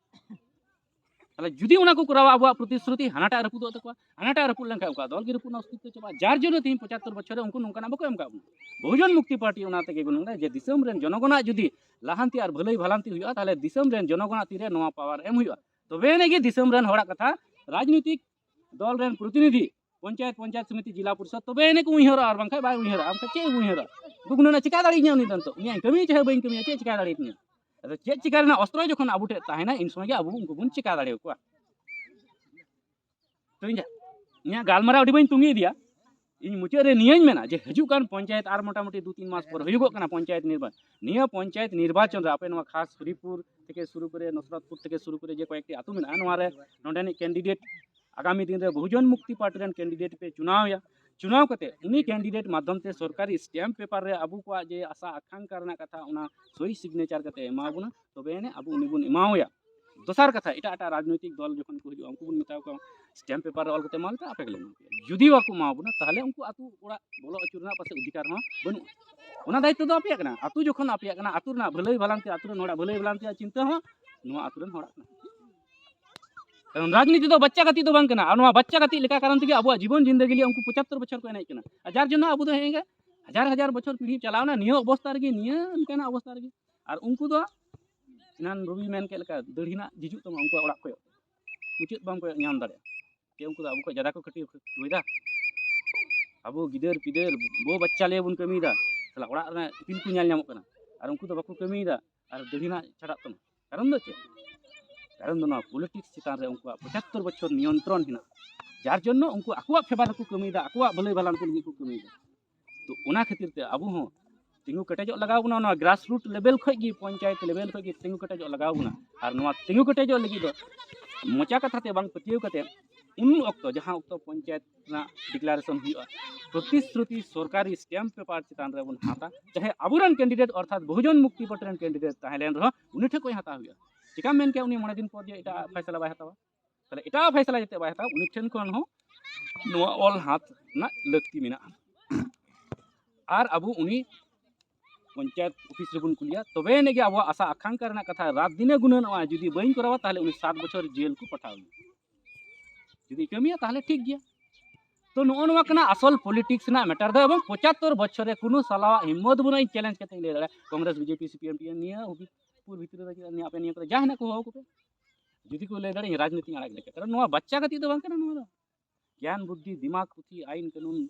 ᱛᱟᱦᱚᱞᱮ ᱡᱩᱫᱤ ᱚᱱᱟ ᱠᱚ ᱠᱚᱨᱟᱣᱟ, ᱟᱵᱚᱣᱟᱜ ᱯᱨᱚᱛᱤᱥᱨᱩᱛᱤ ᱦᱟᱱᱟᱴᱟᱜ ᱨᱟᱹᱯᱩᱫᱚᱜ ᱛᱟᱠᱚᱣᱟ, ᱦᱟᱱᱟᱴᱟᱜ ᱨᱟᱹᱯᱩᱫ ᱞᱮᱱᱠᱷᱟᱱ ᱩᱱᱠᱩᱣᱟᱜ ᱫᱚᱞ ᱜᱮ ᱨᱟᱹᱯᱩᱫ ᱨᱮᱱᱟᱜ ᱚᱥᱛᱤᱛᱛᱚ ᱪᱟᱵᱟᱜᱼᱟ᱾ ᱡᱟᱨ ᱡᱚᱱᱱᱚ ᱛᱮᱦᱮᱧ ᱯᱚᱸᱪᱟᱛᱛᱳᱨ ᱵᱚᱪᱷᱚᱨ ᱨᱮ ᱩᱱᱠᱩ ᱱᱚᱝᱠᱟᱱᱟᱜ ᱵᱟᱠᱚ ᱮᱢ ᱠᱟᱜ ᱵᱚᱱᱟ᱾ ᱵᱚᱦᱩᱡᱚᱱ ᱢᱩᱠᱛᱤ ᱯᱟᱨᱴᱤ ᱚᱱᱟ ᱛᱮᱜᱮ ᱜᱩᱱᱟᱹᱱ ᱞᱮᱫᱟ ᱡᱮ ᱫᱤᱥᱚᱢ ᱨᱮᱱ ᱡᱚᱱᱚᱜᱚᱱᱟᱜ ᱡᱩᱫᱤ ᱞᱟᱦᱟᱱᱛᱤ ᱟᱨ ᱵᱷᱟᱹᱞᱟᱹᱭ ᱵᱷᱟᱞᱟᱱᱛᱤ ᱦᱩᱭᱩᱜᱼᱟ, ᱛᱟᱦᱚᱞᱮ ᱫᱤᱥᱚᱢ ᱨᱮᱱ ᱡᱚᱱᱚᱜᱚᱱᱟᱜ ᱛᱤᱨᱮ ᱱᱚᱣᱟ ᱯᱟᱣᱟᱨ ᱮᱢ ᱦᱩᱭᱩᱜᱼᱟ, ᱛᱚᱵᱮ ᱟᱹᱱᱤᱡ ᱜᱮ ᱫᱤᱥᱚᱢ ᱨᱮᱱ ᱦᱚᱲᱟᱜ ᱠᱟᱛᱷᱟ ᱨᱟᱡᱽᱱᱤᱛᱤᱠ ᱫᱚᱞ ᱨᱮᱱ ᱯᱨᱚᱛᱤᱱᱤᱫᱷᱤ, ᱯᱚᱧᱪᱟᱭᱮᱛ, ᱯᱚᱧᱪᱟᱭᱮᱛ ᱥᱚᱢᱤᱛᱤ, ᱡᱮᱞᱟ ᱯᱚᱨᱤᱥᱚᱫ, ᱛᱚᱵᱮ ᱟᱹᱱᱤᱡ ᱠᱚ ᱩᱭᱦᱟᱹᱨᱟ, ᱟᱨ ᱵᱟᱝᱠᱷᱟᱱ ᱵᱟᱭ ᱩᱭᱦᱟᱹᱨᱟ᱾ ᱟᱢ ᱪᱮᱫ ᱮ ᱩᱭᱦᱟᱹᱨᱟ? ᱩᱱᱠᱩ ᱜᱩᱱᱟᱹᱱᱟ ᱪᱤᱠᱟ ᱫᱟᱲᱮᱭᱟᱹᱧᱟ ᱩᱱᱤ ᱫᱚ ᱱᱤᱛᱚᱜ? ᱤᱧᱟᱹᱜ ᱤᱧ ᱠᱟᱹᱢᱤ ᱪᱟᱦᱮ ᱵᱟᱹᱧ ᱠᱟᱹᱢᱤᱭᱟ, ᱪᱮᱫ ᱪᱤᱠᱟ ᱫᱟᱲᱮᱭᱟᱹᱧᱟ? ᱟᱫᱚ ᱪᱮᱫ ᱪᱤᱠᱟ ᱨᱮᱱᱟᱜ ᱚᱥᱛᱨᱚ ᱡᱚᱠᱷᱚᱱ ᱟᱵᱚ ᱴᱷᱮᱱ ᱛᱟᱦᱮᱱᱟ, ᱤᱱ ᱥᱚᱢᱚᱭ ᱜᱮ ᱟᱵᱚ ᱩᱱᱠᱩ ᱵᱚᱱ ᱪᱤᱠᱟ ᱫᱟᱲᱮᱭᱟᱠᱚᱣᱟ᱾ ᱛᱚ ᱤᱧ ᱤᱧᱟᱹᱜ ᱜᱟᱞᱢᱟᱨᱟᱣ ᱟᱹᱰᱤ ᱵᱟᱹᱧ ᱛᱩᱝᱜᱤ ᱤᱫᱤᱭᱟ᱾ ᱤᱧ ᱢᱩᱪᱟᱹᱫ ᱨᱮ ᱱᱤᱭᱟᱹᱧ ᱢᱮᱱᱟ ᱡᱮ ᱦᱤᱡᱩᱜ ᱠᱟᱱ ᱯᱚᱧᱪᱟᱭᱮᱛ ᱟᱨ ᱢᱚᱴᱟᱢᱩᱴᱤ ᱫᱩ ᱛᱤᱱ ᱢᱟᱥ ᱯᱚᱨ ᱦᱩᱭᱩᱜᱚᱜ ᱠᱟᱱᱟ ᱯᱚᱧᱪᱟᱭᱮᱛ ᱱᱤᱨᱵᱟᱪᱚᱱ᱾ ᱱᱤᱭᱟᱹ ᱯᱚᱧᱪᱟᱭᱮᱛ ᱱᱤᱨᱵᱟᱪᱚᱱ ᱨᱮ ᱟᱯᱮ ᱱᱚᱣᱟ ᱠᱷᱟᱥ ᱦᱚᱨᱤᱯᱩᱨ ᱛᱷᱮᱠᱮ ᱥᱩᱨᱩ ᱠᱚᱨᱮ, ᱱᱚᱥᱨᱚᱛᱯᱩᱨ ᱛᱷᱮᱠᱮ ᱥᱩᱨᱩ ᱠᱚᱨᱮ ᱡᱮ ᱠᱚᱭᱮᱠᱴᱤ ᱟᱹᱛᱩ ᱢᱮᱱᱟᱜᱼᱟ, ᱱᱚᱣᱟ ᱨᱮ ᱱᱚᱰᱮᱱᱤᱡ ᱠᱮᱱᱰᱤᱰᱮᱴ ᱟᱜᱟᱢᱤ ᱫᱤᱱ ᱨᱮ ᱵᱚᱦᱩᱡᱚᱱ ᱢᱩᱠᱛᱤ ᱯᱟᱨᱴᱤ ᱨᱮᱱ ᱠᱮᱱᱰᱤᱰᱮᱴ ᱯᱮ ᱪᱩᱱᱟᱣ ᱮᱭᱟ᱾ ᱪᱩᱱᱟᱣ ᱠᱟᱛᱮ ᱩᱱᱤ ᱠᱮᱱᱰᱤᱰᱮᱴ ᱢᱟᱫᱽᱫᱷᱚᱢ ᱛᱮ ᱥᱚᱨᱠᱟᱨᱤ ᱥᱴᱮᱢᱯ ᱯᱮᱯᱟᱨ ᱨᱮ ᱟᱵᱚ ᱠᱚᱣᱟᱜ ᱡᱮ ᱟᱥᱟ ᱟᱠᱟᱝᱠᱷᱟ ᱨᱮᱱᱟᱜ ᱠᱟᱛᱷᱟ, ᱚᱱᱟ ᱥᱳᱭ ᱥᱤᱜᱽᱱᱮᱪᱟᱨ ᱠᱟᱛᱮ ᱮᱢᱟ ᱵᱚᱱᱟ, ᱛᱚᱵᱮ ᱟᱹᱱᱤᱡ ᱟᱵᱚ ᱩᱱᱤ ᱵᱚᱱ ᱮᱢᱟᱣᱟᱭᱟ᱾ ᱫᱚᱥᱟᱨ ᱠᱟᱛᱷᱟ, ᱮᱴᱟᱜ ᱮᱴᱟᱜ ᱨᱟᱡᱽᱱᱳᱭᱛᱤᱠ ᱫᱚᱞ ᱡᱚᱠᱷᱚᱱ ᱠᱚ ᱦᱤᱡᱩᱜᱼᱟ, ᱩᱱᱠᱩ ᱵᱚᱱ ᱢᱮᱛᱟ ᱠᱚᱣᱟ ᱥᱴᱮᱢᱯ ᱯᱮᱯᱟᱨ ᱨᱮ ᱚᱞ ᱠᱟᱛᱮ ᱮᱢᱟ ᱞᱮᱯᱮ, ᱟᱯᱮ ᱜᱮᱞᱮ ᱮᱢᱟ ᱯᱮᱭᱟ᱾ ᱡᱩᱫᱤ ᱵᱟᱠᱚ ᱮᱢᱟ ᱵᱚᱱᱟ, ᱛᱟᱦᱚᱞᱮ ᱩᱱᱠᱩ ᱟᱹᱛᱩ ᱚᱲᱟᱜ ᱵᱚᱞᱚ ᱟᱹᱪᱩᱨ ᱨᱮᱱᱟᱜ ᱯᱟᱥᱮ ᱚᱫᱷᱤᱠᱟᱨ ᱦᱚᱸ ᱵᱟᱹᱱᱩᱜᱼᱟ᱾ ᱚᱱᱟ ᱫᱟᱭᱤᱛᱛᱚ ᱫᱚ ᱟᱯᱮᱭᱟᱜ ᱠᱟᱱᱟ᱾ ᱟᱹᱛᱩ ᱡᱚᱠᱷᱚᱱ ᱟᱯᱮᱭᱟᱜ ᱠᱟᱱᱟ, ᱟᱹᱛᱩ ᱨᱮᱱᱟᱜ ᱵᱷᱟᱹᱞᱟᱹᱭ ᱵᱷᱟᱞᱟᱱᱛᱤ, ᱟᱹᱛᱩ ᱨᱮᱱ ᱦᱚᱲᱟᱜ ᱵᱷᱟᱹᱞᱟᱹᱭ ᱵᱷᱟᱞᱟᱱᱛᱤ ᱪᱤᱱᱛᱟᱹ ᱦᱚᱸ ᱱᱚᱣᱟ ᱟᱹᱛᱩ ᱨᱮᱱ ᱦᱚᱲᱟᱜ ᱠᱟᱱᱟ᱾ ᱠᱟᱨᱚᱱ ᱨᱟᱡᱽᱱᱤᱛᱤ ᱫᱚ ᱵᱟᱪᱪᱟ ᱜᱟᱛᱮᱜ ᱫᱚ ᱵᱟᱝ ᱠᱟᱱᱟ᱾ ᱟᱨ ᱱᱚᱣᱟ ᱵᱟᱪᱪᱟ ᱜᱟᱛᱮᱜ ᱞᱮᱠᱟ ᱠᱟᱨᱚᱱ ᱛᱮᱜᱮ ᱟᱵᱚᱣᱟᱜ ᱡᱤᱵᱚᱱ ᱡᱤᱱᱫᱮᱜᱤ ᱞᱤᱭᱮ ᱩᱱᱠᱩ ᱯᱚᱸᱪᱟᱛᱛᱚᱨ ᱵᱚᱪᱷᱚᱨ ᱠᱚ ᱮᱱᱮᱡ ᱠᱟᱱᱟ᱾ ᱟᱨ ᱡᱟᱨ ᱡᱚᱱᱱᱚ ᱟᱵᱚ ᱫᱚ ᱦᱮᱸᱜᱮ ᱦᱟᱡᱟᱨ ᱦᱟᱡᱟᱨ ᱵᱚᱪᱷᱚᱨ ᱯᱤᱲᱦᱤ ᱪᱟᱞᱟᱣᱱᱟ ᱱᱤᱭᱟᱹ ᱚᱵᱚᱥᱛᱟ ᱨᱮᱜᱮ, ᱱᱤᱭᱟᱹ ᱞᱮᱠᱟᱱᱟᱜ ᱚᱵᱚᱥᱛᱟ ᱨᱮᱜᱮ᱾ ᱟᱨ ᱩᱱᱠᱩ ᱫᱚ ᱮᱱᱟᱱ ᱨᱚᱵᱤ ᱢᱮᱱ ᱠᱮᱫ ᱞᱮᱠᱟ, ᱫᱟᱹᱲ ᱦᱮᱱᱟᱜ ᱡᱤᱡᱩᱜ ᱛᱟᱢᱟ ᱩᱱᱠᱩᱣᱟᱜ ᱚᱲᱟᱜ ᱠᱚᱭᱚᱜ, ᱢᱩᱪᱟᱹᱫ ᱵᱟᱢ ᱠᱚᱭᱚᱜ ᱧᱟᱢ ᱫᱟᱲᱮᱭᱟᱜᱼᱟ᱾ ᱡᱮ ᱩᱱᱠᱩ ᱫᱚ ᱟᱵᱚ ᱠᱷᱚᱱ ᱡᱟᱫᱟ ᱠᱚ ᱠᱷᱟᱹᱴᱤ ᱠᱷᱩᱴᱟᱹᱣᱮᱫᱟ᱾ ᱟᱵᱚ ᱜᱤᱫᱟᱹᱨ ᱯᱤᱫᱟᱹᱨ ᱵᱚ ᱵᱟᱪᱪᱟ ᱞᱟᱹᱭ ᱵᱚᱱ ᱠᱟᱹᱢᱤᱭᱮᱫᱟ, ᱛᱟᱦᱞᱮ ᱚᱲᱟᱜ ᱨᱮ ᱤᱯᱤᱞ ᱠᱚ ᱧᱮᱞ ᱧᱟᱢᱚᱜ ᱠᱟᱱᱟ, ᱟᱨ ᱩᱱᱠᱩ ᱫᱚ ᱵᱟᱠᱚ ᱠᱟᱹᱢᱤᱭᱮᱫᱟ, ᱟᱨ ᱫᱟᱹᱲ ᱦᱮᱱᱟᱜ ᱪᱷᱟᱰᱟᱜ ᱛᱟᱢᱟ᱾ ᱠᱟᱨᱚᱱ ᱫᱚ ᱪᱮᱫ? ᱠᱟᱨᱚᱱ ᱫᱚ ᱱᱚᱣᱟ ᱯᱚᱞᱤᱴᱤᱠᱥ ᱪᱮᱛᱟᱱ ᱨᱮ ᱩᱱᱠᱩᱣᱟᱜ ᱯᱚᱸᱪᱟᱛᱛᱚᱨ ᱵᱚᱪᱷᱚᱨ ᱱᱤᱭᱚᱱᱛᱨᱚᱱ ᱦᱮᱱᱟᱜᱼᱟ, ᱡᱟᱨ ᱡᱚᱱᱱᱚ ᱩᱱᱠᱩ ᱟᱠᱚᱣᱟᱜ ᱯᱷᱮᱵᱟᱨ ᱨᱮᱠᱚ ᱠᱟᱹᱢᱤᱭᱮᱫᱟ, ᱟᱠᱚᱣᱟᱜ ᱵᱷᱟᱹᱞᱟᱹᱭ ᱵᱷᱟᱞᱟᱱᱛᱤ ᱞᱟᱹᱜᱤᱫ ᱠᱚ ᱠᱟᱹᱢᱤᱭᱮᱫᱟ᱾ ᱛᱚ ᱚᱱᱟ ᱠᱷᱟᱹᱛᱤᱨ ᱛᱮ ᱟᱵᱚ ᱦᱚᱸ ᱛᱤᱸᱜᱩ ᱠᱮᱴᱮᱡᱚᱜ ᱞᱟᱜᱟᱣ ᱵᱚᱱᱟ, ᱱᱚᱣᱟ ᱜᱨᱟᱥ ᱨᱩᱴ ᱞᱮᱵᱮᱞ ᱠᱷᱚᱱ ᱜᱮ, ᱯᱚᱧᱪᱟᱭᱮᱛ ᱞᱮᱵᱮᱞ ᱠᱷᱚᱱ ᱜᱮ ᱛᱤᱸᱜᱩ ᱠᱮᱴᱮᱡᱚᱜ ᱞᱟᱜᱟᱣ ᱵᱚᱱᱟ᱾ ᱟᱨ ᱱᱚᱣᱟ ᱛᱤᱸᱜᱩ ᱠᱮᱴᱮᱡᱚᱜ ᱞᱟᱹᱜᱤᱫ ᱫᱚ ᱢᱚᱪᱟ ᱠᱟᱛᱷᱟ ᱛᱮ ᱵᱟᱝ ᱯᱟᱹᱛᱭᱟᱹᱣ ᱠᱟᱛᱮ, ᱩᱱ ᱚᱠᱛᱚ ᱡᱟᱦᱟᱸ ᱚᱠᱛᱚ ᱯᱚᱧᱪᱟᱭᱮᱛ ᱨᱮᱱᱟᱜ ᱰᱤᱠᱞᱟᱨᱮᱥᱚᱱ ᱦᱩᱭᱩᱜᱼᱟ, ᱯᱨᱚᱛᱤᱥᱨᱩᱛᱤ ᱥᱚᱨᱠᱟᱨᱤ ᱥᱴᱮᱢᱯ ᱯᱮᱯᱟᱨ ᱪᱮᱛᱟᱱ ᱨᱮᱵᱚᱱ ᱦᱟᱛᱟ, ᱪᱟᱦᱮ ᱟᱵᱚᱨᱮᱱ ᱠᱮᱱᱰᱤᱰᱮᱴ ᱚᱨᱛᱷᱟᱛ ᱵᱚᱦᱩᱡᱚᱱ ᱢᱩᱠᱛᱤ ᱯᱟᱨᱴᱤ ᱨᱮᱱ ᱠᱮᱱᱰᱤᱰᱮᱴ ᱛᱟᱦᱮᱸ ᱞᱮᱱ ᱨᱮᱦᱚᱸ ᱩᱱᱤ ᱴᱷᱮᱱ ᱠᱷᱚᱱ ᱦᱟᱛᱟᱣ ᱦᱩᱭᱩᱜᱼᱟ᱾ ᱪᱮᱠᱟᱢ ᱢᱮᱱ ᱠᱮᱭᱟ ᱩᱱᱤ ᱢᱚᱬᱮ ᱫᱤᱱ ᱯᱚᱨ ᱡᱮ ᱮᱴᱟᱜ ᱯᱷᱟᱭᱥᱟᱞᱟ ᱵᱟᱭ ᱦᱟᱛᱟᱣᱟ? ᱛᱟᱦᱞᱮ ᱮᱴᱟᱜ ᱯᱷᱟᱭᱥᱟᱞᱟ ᱡᱟᱛᱮ ᱵᱟᱭ ᱦᱟᱛᱟᱣ, ᱩᱱᱤ ᱴᱷᱮᱱ ᱠᱷᱚᱱ ᱦᱚᱸ ᱱᱚᱣᱟ ᱚᱞ ᱦᱟᱛ ᱨᱮᱱᱟᱜ ᱞᱟᱹᱠᱛᱤ ᱢᱮᱱᱟᱜᱼᱟ᱾ ᱟᱨ ᱟᱵᱚ ᱩᱱᱤ ᱯᱚᱧᱪᱟᱭᱮᱛ ᱚᱯᱷᱤᱥ ᱨᱮᱵᱚᱱ ᱠᱩᱞᱤᱭᱟ, ᱛᱚᱵᱮ ᱟᱹᱱᱤᱡ ᱜᱮ ᱟᱵᱚᱣᱟᱜ ᱟᱥᱟ ᱟᱠᱟᱝᱠᱷᱟ ᱨᱮᱱᱟᱜ ᱠᱟᱛᱷᱟ ᱨᱟᱛ ᱫᱤᱱᱮ ᱜᱩᱱᱟᱹᱱᱚᱜᱼᱟ᱾ ᱡᱩᱫᱤ ᱵᱟᱹᱧ ᱠᱚᱨᱟᱣᱟ, ᱛᱟᱦᱞᱮ ᱩᱱᱤ ᱥᱟᱛ ᱵᱚᱪᱷᱚᱨ ᱡᱮᱞ ᱠᱚ ᱯᱟᱴᱷᱟᱣ ᱤᱧᱟ᱾ ᱡᱩᱫᱤ ᱠᱟᱹᱢᱤᱭᱟ, ᱛᱟᱦᱞᱮ ᱴᱷᱤᱠ ᱜᱮᱭᱟ᱾ ᱛᱚ ᱱᱚᱜᱼᱚ ᱱᱚᱣᱟ ᱠᱟᱱᱟ ᱟᱥᱚᱞ ᱯᱚᱞᱤᱴᱤᱠᱥ ᱨᱮᱱᱟᱜ ᱢᱮᱴᱟᱨ ᱫᱚ᱾ ᱮᱵᱚᱝ ᱯᱚᱸᱪᱟᱛᱛᱚᱨ ᱵᱚᱪᱷᱚᱨ ᱨᱮ ᱠᱳᱱᱳ ᱥᱟᱞᱟᱣᱟᱜ ᱦᱤᱢᱢᱚᱛ ᱵᱟᱹᱱᱩᱜᱼᱟ ᱤᱧ ᱪᱮᱞᱮᱧᱡᱽ ᱠᱟᱛᱮ ᱤᱧ ᱞᱟᱹᱭ ᱫᱟᱲᱮᱭᱟᱜᱼᱟ, ᱠᱚᱝᱜᱨᱮᱥ, ᱵᱤᱡᱮᱯᱤ, ᱥᱤᱯᱤᱮᱢ, ᱴᱤᱮᱢ, ᱱᱤᱭᱟᱹ ᱦᱚᱵᱤᱵᱽᱯᱩᱨ ᱵᱷᱤᱛᱨᱤ ᱨᱮ ᱪᱮᱫᱟᱜ ᱱᱤᱭᱟᱹ ᱟᱯᱮ ᱱᱤᱭᱟᱹ ᱠᱚᱨᱮ ᱡᱟ ᱦᱮᱱᱟᱜ ᱠᱚ ᱦᱚᱦᱚ ᱠᱚᱯᱮ᱾ ᱡᱩᱫᱤ ᱠᱚ ᱞᱟᱹᱭ ᱫᱟᱲᱮᱭᱟᱜᱼᱟ, ᱨᱟᱡᱽᱱᱤᱛᱤ ᱟᱲᱟᱜ ᱜᱤᱰᱤ ᱠᱟᱜ, ᱠᱟᱨᱚᱱ ᱱᱚᱣᱟ ᱵᱟᱪᱪᱟ ᱜᱟᱛᱮᱜ ᱫᱚ ᱵᱟᱝ ᱠᱟᱱᱟ ᱱᱚᱣᱟ ᱫᱚ᱾ ᱜᱮᱭᱟᱱ ᱵᱩᱫᱽᱫᱷᱤ, ᱫᱤᱢᱟᱜᱽ, ᱯᱩᱛᱷᱤ, ᱟᱭᱤᱱ ᱠᱟᱹᱱᱩᱱ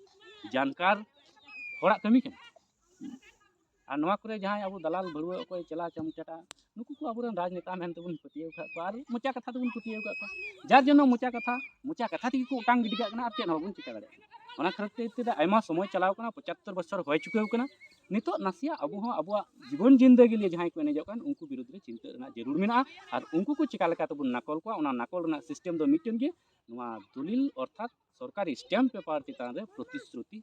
ᱡᱟᱱᱠᱟᱨ ᱦᱚᱲᱟᱜ ᱠᱟᱹᱢᱤ ᱠᱟᱱᱟ᱾ ᱟᱨ ᱱᱚᱣᱟ ᱠᱚᱨᱮ ᱡᱟᱦᱟᱸᱭ ᱟᱵᱚ ᱫᱟᱞᱟᱞ ᱵᱷᱟᱹᱲᱩᱣᱟᱹ ᱚᱠᱚᱭ ᱪᱮᱞᱟ ᱪᱟᱢᱪᱟᱴᱟ, ᱱᱩᱠᱩ ᱠᱚ ᱟᱵᱚᱨᱮᱱ ᱨᱟᱡᱽᱱᱮᱛᱟ ᱢᱮᱱᱛᱮᱵᱚᱱ ᱯᱟᱹᱛᱭᱟᱹᱣ ᱟᱠᱟᱫ ᱠᱚᱣᱟ ᱟᱨ ᱢᱚᱪᱟ ᱠᱟᱛᱷᱟ ᱛᱮᱵᱚᱱ ᱯᱟᱹᱛᱭᱟᱹᱣ ᱟᱠᱟᱫ ᱠᱚᱣᱟ᱾ ᱡᱟᱨ ᱡᱚᱱᱱᱚ ᱢᱚᱪᱟ ᱠᱟᱛᱷᱟ, ᱢᱚᱪᱟ ᱠᱟᱛᱷᱟ ᱛᱮᱜᱮ ᱠᱚ ᱚᱴᱟᱝ ᱜᱤᱰᱤ ᱠᱟᱜ ᱠᱟᱱᱟ ᱟᱨ ᱪᱮᱫ ᱦᱚᱸ ᱵᱟᱵᱚᱱ ᱪᱤᱠᱟᱹ ᱫᱟᱲᱮᱭᱟᱜ ᱠᱟᱱᱟ᱾ ᱚᱱᱟ ᱠᱷᱟᱹᱛᱤᱨ ᱛᱮ ᱟᱭᱢᱟ ᱥᱚᱢᱚᱭ ᱪᱟᱞᱟᱣ ᱠᱟᱱᱟ, ᱯᱚᱸᱪᱟᱛᱛᱳᱨ ᱵᱚᱪᱷᱚᱨ ᱦᱩᱭ ᱪᱩᱠᱟᱹᱣ ᱠᱟᱱᱟ᱾ ᱱᱤᱛᱚᱜ ᱱᱟᱥᱮᱭᱟᱜ ᱟᱵᱚ ᱦᱚᱸ ᱟᱵᱚᱣᱟᱜ ᱡᱤᱵᱚᱱ ᱡᱤᱱᱫᱮᱜᱤ ᱞᱤᱭᱮ ᱡᱟᱦᱟᱸᱭ ᱠᱚ ᱮᱱᱮᱡᱚᱜ ᱠᱟᱱ, ᱩᱱᱠᱩ ᱵᱤᱨᱩᱫᱽ ᱨᱮ ᱪᱤᱱᱛᱟᱹ ᱨᱮᱱᱟᱜ ᱡᱟᱹᱨᱩᱲ ᱢᱮᱱᱟᱜᱼᱟ᱾ ᱟᱨ ᱩᱱᱠᱩ ᱠᱚ ᱪᱮᱠᱟ ᱞᱮᱠᱟ ᱛᱮᱵᱚᱱ ᱱᱟᱠᱚᱞ ᱠᱚᱣᱟ, ᱚᱱᱟ ᱱᱟᱠᱚᱞ ᱨᱮᱱᱟᱜ ᱥᱤᱥᱴᱮᱢ ᱫᱚ ᱢᱤᱫᱴᱮᱱ ᱜᱮ, ᱱᱚᱣᱟ ᱫᱚᱞᱤᱞ ᱚᱨᱛᱷᱟᱛ ᱥᱚᱨᱠᱟᱨᱤ ᱥᱴᱮᱢᱯ ᱯᱮᱯᱟᱨ ᱪᱮᱛᱟᱱ ᱨᱮ ᱯᱨᱚᱛᱤᱥᱨᱩᱛᱤ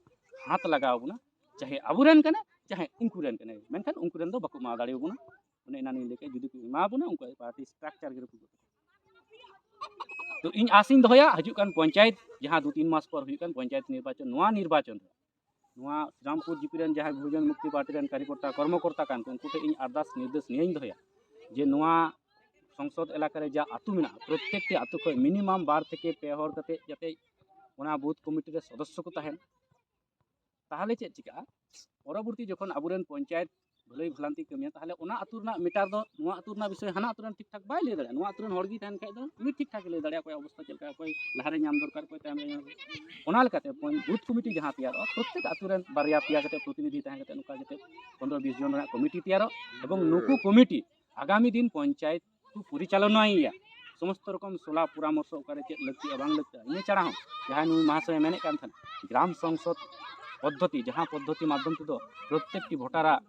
ᱦᱟᱛ ᱞᱟᱜᱟᱣ ᱵᱚᱱᱟ, ᱪᱟᱦᱮ ᱟᱵᱚᱨᱮᱱ ᱠᱟᱱᱟᱭ ᱪᱟᱦᱮ ᱩᱱᱠᱩ ᱨᱮᱱ ᱠᱟᱱᱟᱭ, ᱢᱮᱱᱠᱷᱟᱱ ᱩᱱᱠᱩ ᱨᱮᱱ ᱫᱚ ᱵᱟᱠᱚ ᱮᱢᱟ ᱫᱟᱲᱮᱭᱟᱵᱚᱱᱟ᱾ ᱚᱱᱮ ᱮᱱᱟᱱᱤᱧ ᱞᱟᱹᱭ ᱠᱮᱫ, ᱡᱩᱫᱤ ᱠᱚ ᱮᱢᱟ ᱵᱚᱱᱟ, ᱩᱱᱠᱩᱣᱟᱜ ᱯᱟᱨᱴᱤ ᱥᱴᱨᱟᱠᱪᱟᱨ ᱜᱮ ᱨᱟᱹᱯᱩᱫᱚᱜ ᱛᱟᱠᱚᱣᱟ᱾ ᱛᱚ ᱤᱧ ᱟᱥᱤᱧ ᱫᱚᱦᱚᱭᱟ, ᱦᱤᱡᱩᱜ ᱠᱟᱱ ᱯᱚᱧᱪᱟᱭᱮᱛ, ᱡᱟᱦᱟᱸ ᱫᱩ ᱛᱤᱱ ᱢᱟᱥ ᱯᱚᱨ ᱦᱩᱭᱩᱜ ᱠᱟᱱ ᱯᱚᱧᱪᱟᱭᱮᱛ ᱱᱤᱨᱵᱟᱪᱚᱱ, ᱱᱚᱣᱟ ᱱᱤᱨᱵᱟᱪᱚᱱ ᱨᱮ ᱱᱚᱣᱟ ᱥᱨᱤᱨᱟᱢᱯᱩᱨ ᱡᱤᱯᱤ ᱨᱮᱱ ᱡᱟᱦᱟᱸᱭ ᱵᱚᱦᱩᱡᱚᱱ ᱢᱩᱠᱛᱤ ᱯᱟᱨᱴᱤ ᱨᱮᱱ ᱠᱟᱨᱤᱠᱚᱨᱛᱟ ᱠᱚᱨᱢᱚᱠᱚᱨᱛᱟ ᱠᱟᱱ ᱠᱚ, ᱩᱱᱠᱩ ᱴᱷᱮᱱ ᱤᱧ ᱟᱨᱫᱟᱥ ᱱᱤᱨᱫᱮᱥ ᱱᱤᱭᱟᱹᱧ ᱫᱚᱦᱚᱭᱟ ᱡᱮ ᱱᱚᱣᱟ ᱥᱚᱝᱥᱚᱫ ᱮᱞᱟᱠᱟ ᱨᱮ ᱡᱟ ᱟᱹᱛᱩ ᱢᱮᱱᱟᱜᱼᱟ, ᱯᱨᱚᱛᱛᱮᱠᱴᱤ ᱟᱹᱛᱩ ᱠᱷᱚᱱ ᱢᱤᱱᱤᱢᱟᱢ ᱵᱟᱨ ᱛᱷᱮᱠᱮ ᱯᱮ ᱦᱚᱲ ᱠᱟᱛᱮ ᱡᱟᱛᱮ ᱚᱱᱟ ᱵᱩᱛᱷ ᱠᱚᱢᱤᱴᱤ ᱨᱮ ᱥᱚᱫᱚᱥᱥᱚ ᱠᱚ ᱛᱟᱦᱮᱱ᱾ ᱛᱟᱦᱚᱞᱮ ᱪᱮᱫ ᱪᱤᱠᱟᱹᱜᱼᱟ? ᱯᱚᱨᱚᱵᱚᱨᱛᱤ ᱡᱚᱠᱷᱚᱱ ᱟᱵᱚᱨᱮᱱ ᱯᱚᱧᱪᱟᱭᱮᱛ ᱵᱷᱟᱹᱞᱟᱹᱭ ᱵᱷᱚᱞᱟᱱᱛᱤ ᱠᱟᱹᱢᱤᱭᱟ, ᱛᱟᱦᱚᱞᱮ ᱚᱱᱟ ᱟᱹᱛᱩ ᱨᱮᱱᱟᱜ ᱢᱮᱴᱟᱨ ᱫᱚ ᱱᱚᱣᱟ ᱟᱹᱛᱩ ᱨᱮᱱᱟᱜ ᱵᱤᱥᱚᱭ ᱦᱟᱱᱟ ᱟᱹᱛᱩ ᱨᱮᱱ ᱴᱷᱤᱠ ᱴᱷᱟᱠ ᱵᱟᱭ ᱞᱟᱹᱭ ᱫᱟᱲᱮᱭᱟᱜᱼᱟ᱾ ᱱᱚᱣᱟ ᱟᱹᱛᱩ ᱨᱮᱱ ᱦᱚᱲ ᱜᱮ ᱛᱟᱦᱮᱱ ᱠᱷᱟᱡ ᱫᱚ ᱩᱱᱤ ᱴᱷᱤᱠ ᱴᱷᱟᱠ ᱮ ᱞᱟᱹᱭ ᱫᱟᱲᱮᱭᱟᱜᱼᱟ, ᱚᱠᱚᱭᱟᱜ ᱚᱵᱚᱥᱛᱟ ᱪᱮᱫ ᱞᱮᱠᱟ, ᱚᱠᱚᱭ ᱞᱟᱦᱟᱨᱮ ᱧᱟᱢ ᱫᱚᱨᱠᱟᱨ, ᱚᱠᱚᱭ ᱛᱟᱭᱚᱢ ᱨᱮ ᱧᱟᱢ ᱫᱚᱨᱠᱟᱨ᱾ ᱚᱱᱟ ᱞᱮᱠᱟᱛᱮ ᱯᱚᱧ-, ᱵᱩᱛᱷ ᱠᱚᱢᱤᱴᱤ ᱡᱟᱦᱟᱸ ᱛᱮᱭᱟᱨᱚᱜᱼᱟ, ᱯᱨᱚᱛᱛᱮᱠ ᱟᱹᱛᱩ ᱨᱮᱱ ᱵᱟᱨᱭᱟ ᱯᱮᱭᱟ ᱠᱟᱛᱮ ᱯᱨᱚᱛᱤᱱᱤᱫᱷᱤ ᱛᱟᱦᱮᱸ ᱠᱟᱛᱮ ᱱᱚᱝᱠᱟ ᱡᱟᱛᱮ ᱯᱚᱱᱨᱚ ᱵᱤᱥ ᱡᱚᱱ ᱨᱮᱱᱟᱜ ᱠᱚᱢᱤᱴᱤ ᱛᱮᱭᱟᱨᱚᱜ ᱮᱵᱚᱝ ᱱᱩᱠᱩ ᱠᱚᱢᱤᱴᱤ ᱟᱜᱟᱢᱤ ᱫᱤᱱ ᱯᱚᱧᱪᱟᱭᱮᱛ ᱠᱚ ᱯᱚᱨᱤᱪᱟᱞᱚᱱᱟᱭᱮᱭᱟ᱾ ᱥᱚᱢᱚᱥᱛᱚ ᱨᱚᱠᱚᱢ ᱥᱚᱞᱟ ᱯᱚᱨᱟᱢᱚᱨᱥᱚ ᱚᱠᱟᱨᱮ ᱪᱮᱫ ᱞᱟᱹᱠᱛᱤᱜᱼᱟ ᱵᱟᱝ ᱞᱟᱹᱠᱛᱤᱜᱼᱟ, ᱤᱱᱟᱹ ᱪᱷᱟᱲᱟ ᱦᱚᱸ ᱡᱟᱦᱟᱸᱭ ᱱᱩᱭ ᱢᱟᱦᱟᱥᱚᱭᱮ ᱢᱮᱱᱮᱫ ᱠᱟᱱ ᱛᱟᱦᱮᱸᱱ, ᱜᱨᱟᱢ ᱥᱚᱝᱥᱚᱫ ᱯᱚᱫᱽᱫᱷᱚᱛᱤ, ᱡᱟᱦᱟᱸ ᱯᱚᱫᱽᱫᱷᱚᱛᱤ ᱢᱟᱫᱽᱫᱷᱚᱢ ᱛᱮᱫᱚ ᱯᱨᱚᱛᱛᱮᱠᱴᱤ ᱵᱷᱳᱴᱟᱨᱟᱜ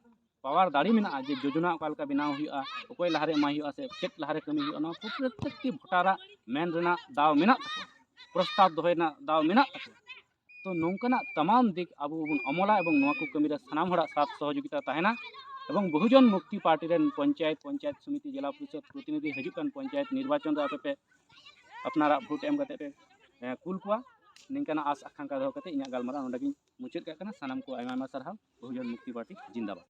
ᱯᱟᱣᱟᱨ ᱫᱟᱲᱮ ᱢᱮᱱᱟᱜᱼᱟ ᱡᱮ ᱡᱳᱡᱚᱱᱟ ᱚᱠᱟ ᱞᱮᱠᱟ ᱵᱮᱱᱟᱣ ᱦᱩᱭᱩᱜᱼᱟ, ᱚᱠᱚᱭ ᱞᱟᱦᱟᱨᱮ ᱮᱢᱟᱭ ᱦᱩᱭᱩᱜᱼᱟ ᱥᱮ ᱪᱮᱫ ᱞᱟᱦᱟᱨᱮ ᱠᱟᱹᱢᱤ ᱦᱩᱭᱩᱜᱼᱟ, ᱱᱚᱣᱟ ᱠᱚ ᱯᱨᱚᱛᱛᱮᱠᱴᱤ ᱵᱷᱳᱴᱟᱨᱟᱜ ᱢᱮᱱ ᱨᱮᱱᱟᱜ ᱫᱟᱣ ᱢᱮᱱᱟᱜ ᱛᱟᱠᱚᱣᱟ, ᱯᱨᱚᱥᱛᱟᱵ ᱫᱚᱦᱚᱭ ᱨᱮᱱᱟᱜ ᱫᱟᱣ ᱢᱮᱱᱟᱜ ᱛᱟᱠᱚᱣᱟ᱾ ᱛᱚ ᱱᱚᱝᱠᱟᱱᱟᱜ ᱛᱟᱢᱟᱢ ᱫᱤᱠ ᱟᱵᱚ ᱵᱚᱱ ᱚᱢᱚᱞᱟ ᱮᱵᱚᱝ ᱱᱚᱣᱟ ᱠᱚ ᱠᱟᱹᱢᱤ ᱨᱮ ᱥᱟᱱᱟᱢ ᱦᱚᱲᱟᱜ ᱥᱟᱛᱷ ᱥᱚᱦᱚᱡᱳᱜᱤᱛᱟ ᱛᱟᱦᱮᱱᱟ᱾ ᱮᱵᱚᱝ ᱵᱚᱦᱩᱡᱚᱱ ᱢᱩᱠᱛᱤ ᱯᱟᱨᱴᱤ ᱨᱮᱱ ᱯᱚᱧᱪᱟᱭᱮᱛ, ᱯᱚᱧᱪᱟᱭᱮᱛ ᱥᱚᱢᱤᱛᱤ, ᱡᱮᱞᱟ ᱯᱚᱨᱤᱥᱚᱫ ᱯᱨᱚᱛᱤᱱᱤᱫᱷᱤ ᱦᱤᱡᱩᱜ ᱠᱟᱱ ᱯᱚᱧᱪᱟᱭᱮᱛ ᱱᱤᱨᱵᱟᱪᱚᱱ ᱨᱮ ᱟᱯᱮ ᱯᱮ ᱟᱯᱱᱟᱨᱟᱜ ᱵᱷᱳᱴ ᱮᱢ ᱠᱟᱛᱮ ᱯᱮ, ᱮ, ᱠᱩᱞ ᱠᱚᱣᱟ᱾ ᱱᱤᱝᱠᱟᱱᱟᱜ ᱟᱥ ᱟᱠᱟᱝᱠᱷᱟ ᱫᱚᱦᱚ ᱠᱟᱛᱮ ᱤᱧᱟᱹᱜ ᱜᱟᱞᱢᱟᱨᱟᱣ ᱱᱚᱰᱮ ᱜᱤᱧ ᱢᱩᱪᱟᱹᱫ ᱠᱟᱜ ᱠᱟᱱᱟ᱾ ᱥᱟᱱᱟᱢ ᱠᱚ ᱟᱭᱢᱟ ᱟᱭᱢᱟ ᱥᱟᱨᱦᱟᱣ᱾ ᱵᱚᱦᱩᱡᱚᱱ ᱢᱩᱠᱛᱤ ᱯᱟᱨᱴᱤ ᱡᱤᱱᱫᱟᱵᱟᱫ᱾